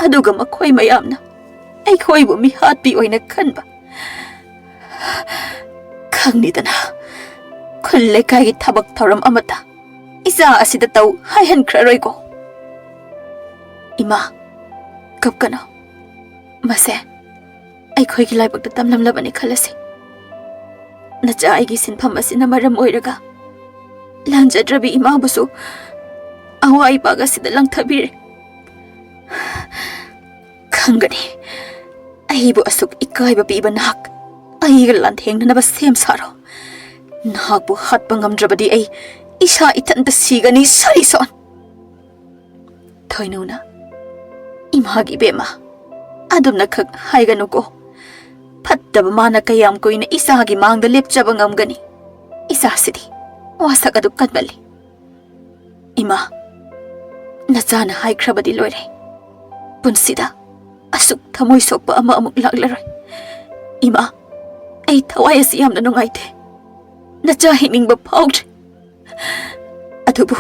ꯑꯗꯨꯒ ꯃꯈꯣꯏ ꯃꯌꯥꯝꯅ ꯑꯩꯈꯣꯏꯕꯨ ꯃꯤꯍꯥꯠꯄꯤ ꯑꯣꯏꯅ ꯈꯟꯕ꯫ ꯈꯪꯂꯤꯗꯅ, ꯈꯨꯜ ꯂꯩꯀꯥꯏꯒꯤ ꯊꯕꯛ ꯊꯧꯔꯝ ꯑꯃꯠꯇ ꯏꯆꯥ ꯑꯁꯤꯗ ꯇꯧ ꯍꯥꯏꯍꯟꯈ꯭ꯔꯔꯣꯏꯀꯣ꯫ ꯏꯃꯥ, ꯀꯞꯀꯅꯨ꯫ ꯃꯁꯦ ꯑꯩꯈꯣꯏꯒꯤ ꯂꯥꯏꯕꯛꯇ ꯇꯝꯂꯝꯂꯕꯅꯤ ꯈꯜꯂꯁꯤ꯫ ꯅꯆꯥ ꯑꯩꯒꯤ ꯁꯤꯟꯐꯝ ꯑꯁꯤꯅ ꯃꯔꯝ ꯑꯣꯏꯔꯒ ꯂꯥꯟꯖꯗ꯭ꯔꯕꯤ ꯏꯃꯥꯕꯨꯁꯨ ꯑꯋꯥ ꯏꯄꯥꯛ ꯑꯁꯤꯗ ꯂꯪꯊꯕꯤꯔꯦ꯫ ꯈꯪꯒꯅꯤ, ꯑꯩꯕꯨ ꯑꯁꯨꯛ ꯏꯀꯥꯏꯕ ꯄꯤꯕ ꯅꯍꯥꯛ ꯑꯩꯒ ꯂꯥꯟꯊꯦꯡꯅꯅꯕ ꯁꯦꯝ ꯁꯥꯔꯣ꯫ ꯅꯍꯥꯛꯄꯨ ꯍꯥꯠꯄ ꯉꯝꯗ꯭ꯔꯕꯗꯤ ꯑꯩ ꯏꯁꯥ ꯏꯊꯟꯇ ꯁꯤꯒꯅꯤ, ꯁꯔꯤꯁꯣꯟ꯫ ꯊꯣꯏꯅꯨꯅ, "ꯏꯃꯥꯒꯤ ꯏꯕꯦꯝꯃ, ꯑꯗꯨꯝꯅ ꯈꯛ ꯍꯥꯏꯒꯅꯨꯀꯣ꯫ ꯐꯠꯇꯕ ꯃꯥꯅ ꯀꯌꯥꯝ ꯀꯨꯏꯅ ꯏꯆꯥꯒꯤ ꯃꯥꯡꯗ ꯂꯦꯞꯆꯕ ꯉꯝꯒꯅꯤ? ꯏꯆꯥꯁꯤꯗꯤ ꯋꯥꯁꯛ ꯑꯗꯨ ꯀꯟꯃꯜꯂꯤ꯫ ꯏꯃꯥ, ꯅꯆꯥꯅ ꯍꯥꯏꯈ꯭ꯔꯕꯗꯤ ꯂꯣꯏꯔꯦ꯫ ꯄꯨꯟꯁꯤꯗ ꯑꯁꯨꯛ ꯊꯃꯣꯏ ꯁꯣꯛꯄ ꯑꯃ ꯑꯃꯨꯛ ꯂꯥꯛꯂꯔꯣꯏ꯫ ꯏꯃꯥ, ꯑꯩ ꯊꯋꯥꯏ ꯑꯁꯤ ꯌꯥꯝꯅ ꯅꯨꯡꯉꯥꯏꯇꯦ꯫ ꯅꯆꯥ ꯍꯤꯡꯅꯤꯡꯕ ꯐꯥꯎꯗ꯭ꯔꯦ꯫ ꯑꯗꯨꯕꯨ,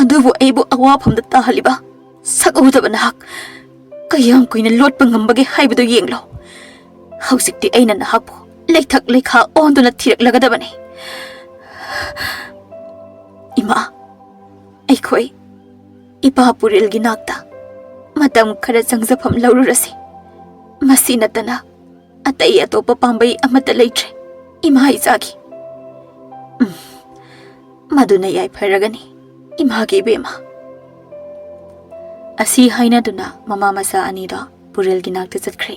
ꯑꯗꯨꯕꯨ ꯑꯩꯕꯨ ꯑꯋꯥꯐꯝꯗ ꯇꯥꯍꯜꯂꯤꯕ ꯁꯛ ꯎꯗꯕ ꯅꯍꯥꯛ ꯀꯌꯥꯝ ꯀꯨꯏꯅ ꯂꯣꯠꯄ ꯉꯝꯕꯒꯦ ꯍꯥꯏꯕꯗꯨ ꯌꯦꯡꯂꯣ꯫ ꯍꯧꯖꯤꯛꯇꯤ ꯑꯩꯅ ꯅꯍꯥꯛꯄꯨ ꯂꯩꯊꯛ ꯂꯩꯈꯥ ꯑꯣꯟꯗꯨꯅ ꯊꯤꯔꯛꯂꯒꯗꯕꯅꯤ꯫ ꯏꯃꯥ, ꯑꯩꯈꯣꯏ ꯏꯄꯥ ꯄꯨꯔꯦꯜꯒꯤ ꯅꯥꯛꯇ ꯃꯇꯝ ꯈꯔ ꯆꯪꯖꯐꯝ ꯂꯧꯔꯨꯔꯁꯤ꯫ ꯃꯁꯤ ꯅꯠꯇꯅ ꯑꯇꯩ ꯑꯇꯣꯞꯄ ꯄꯥꯝꯕꯩ ꯑꯃꯠꯇ ꯂꯩꯇ꯭ꯔꯦ, ꯏꯃꯥ ꯏꯆꯥꯒꯤ꯫" "ꯎꯝ, ꯃꯗꯨꯅ ꯌꯥꯏꯐꯔꯒꯅꯤ, ꯏꯃꯥꯒꯤ ꯏꯕꯦꯝꯃ꯫" ꯑꯁꯤ ꯍꯥꯏꯅꯗꯨꯅ ꯃꯃꯥ ꯃꯆꯥ ꯑꯅꯤꯗꯣ ꯄꯨꯔꯦꯜꯒꯤ ꯅꯥꯛꯇ ꯆꯠꯈ꯭ꯔꯦ꯫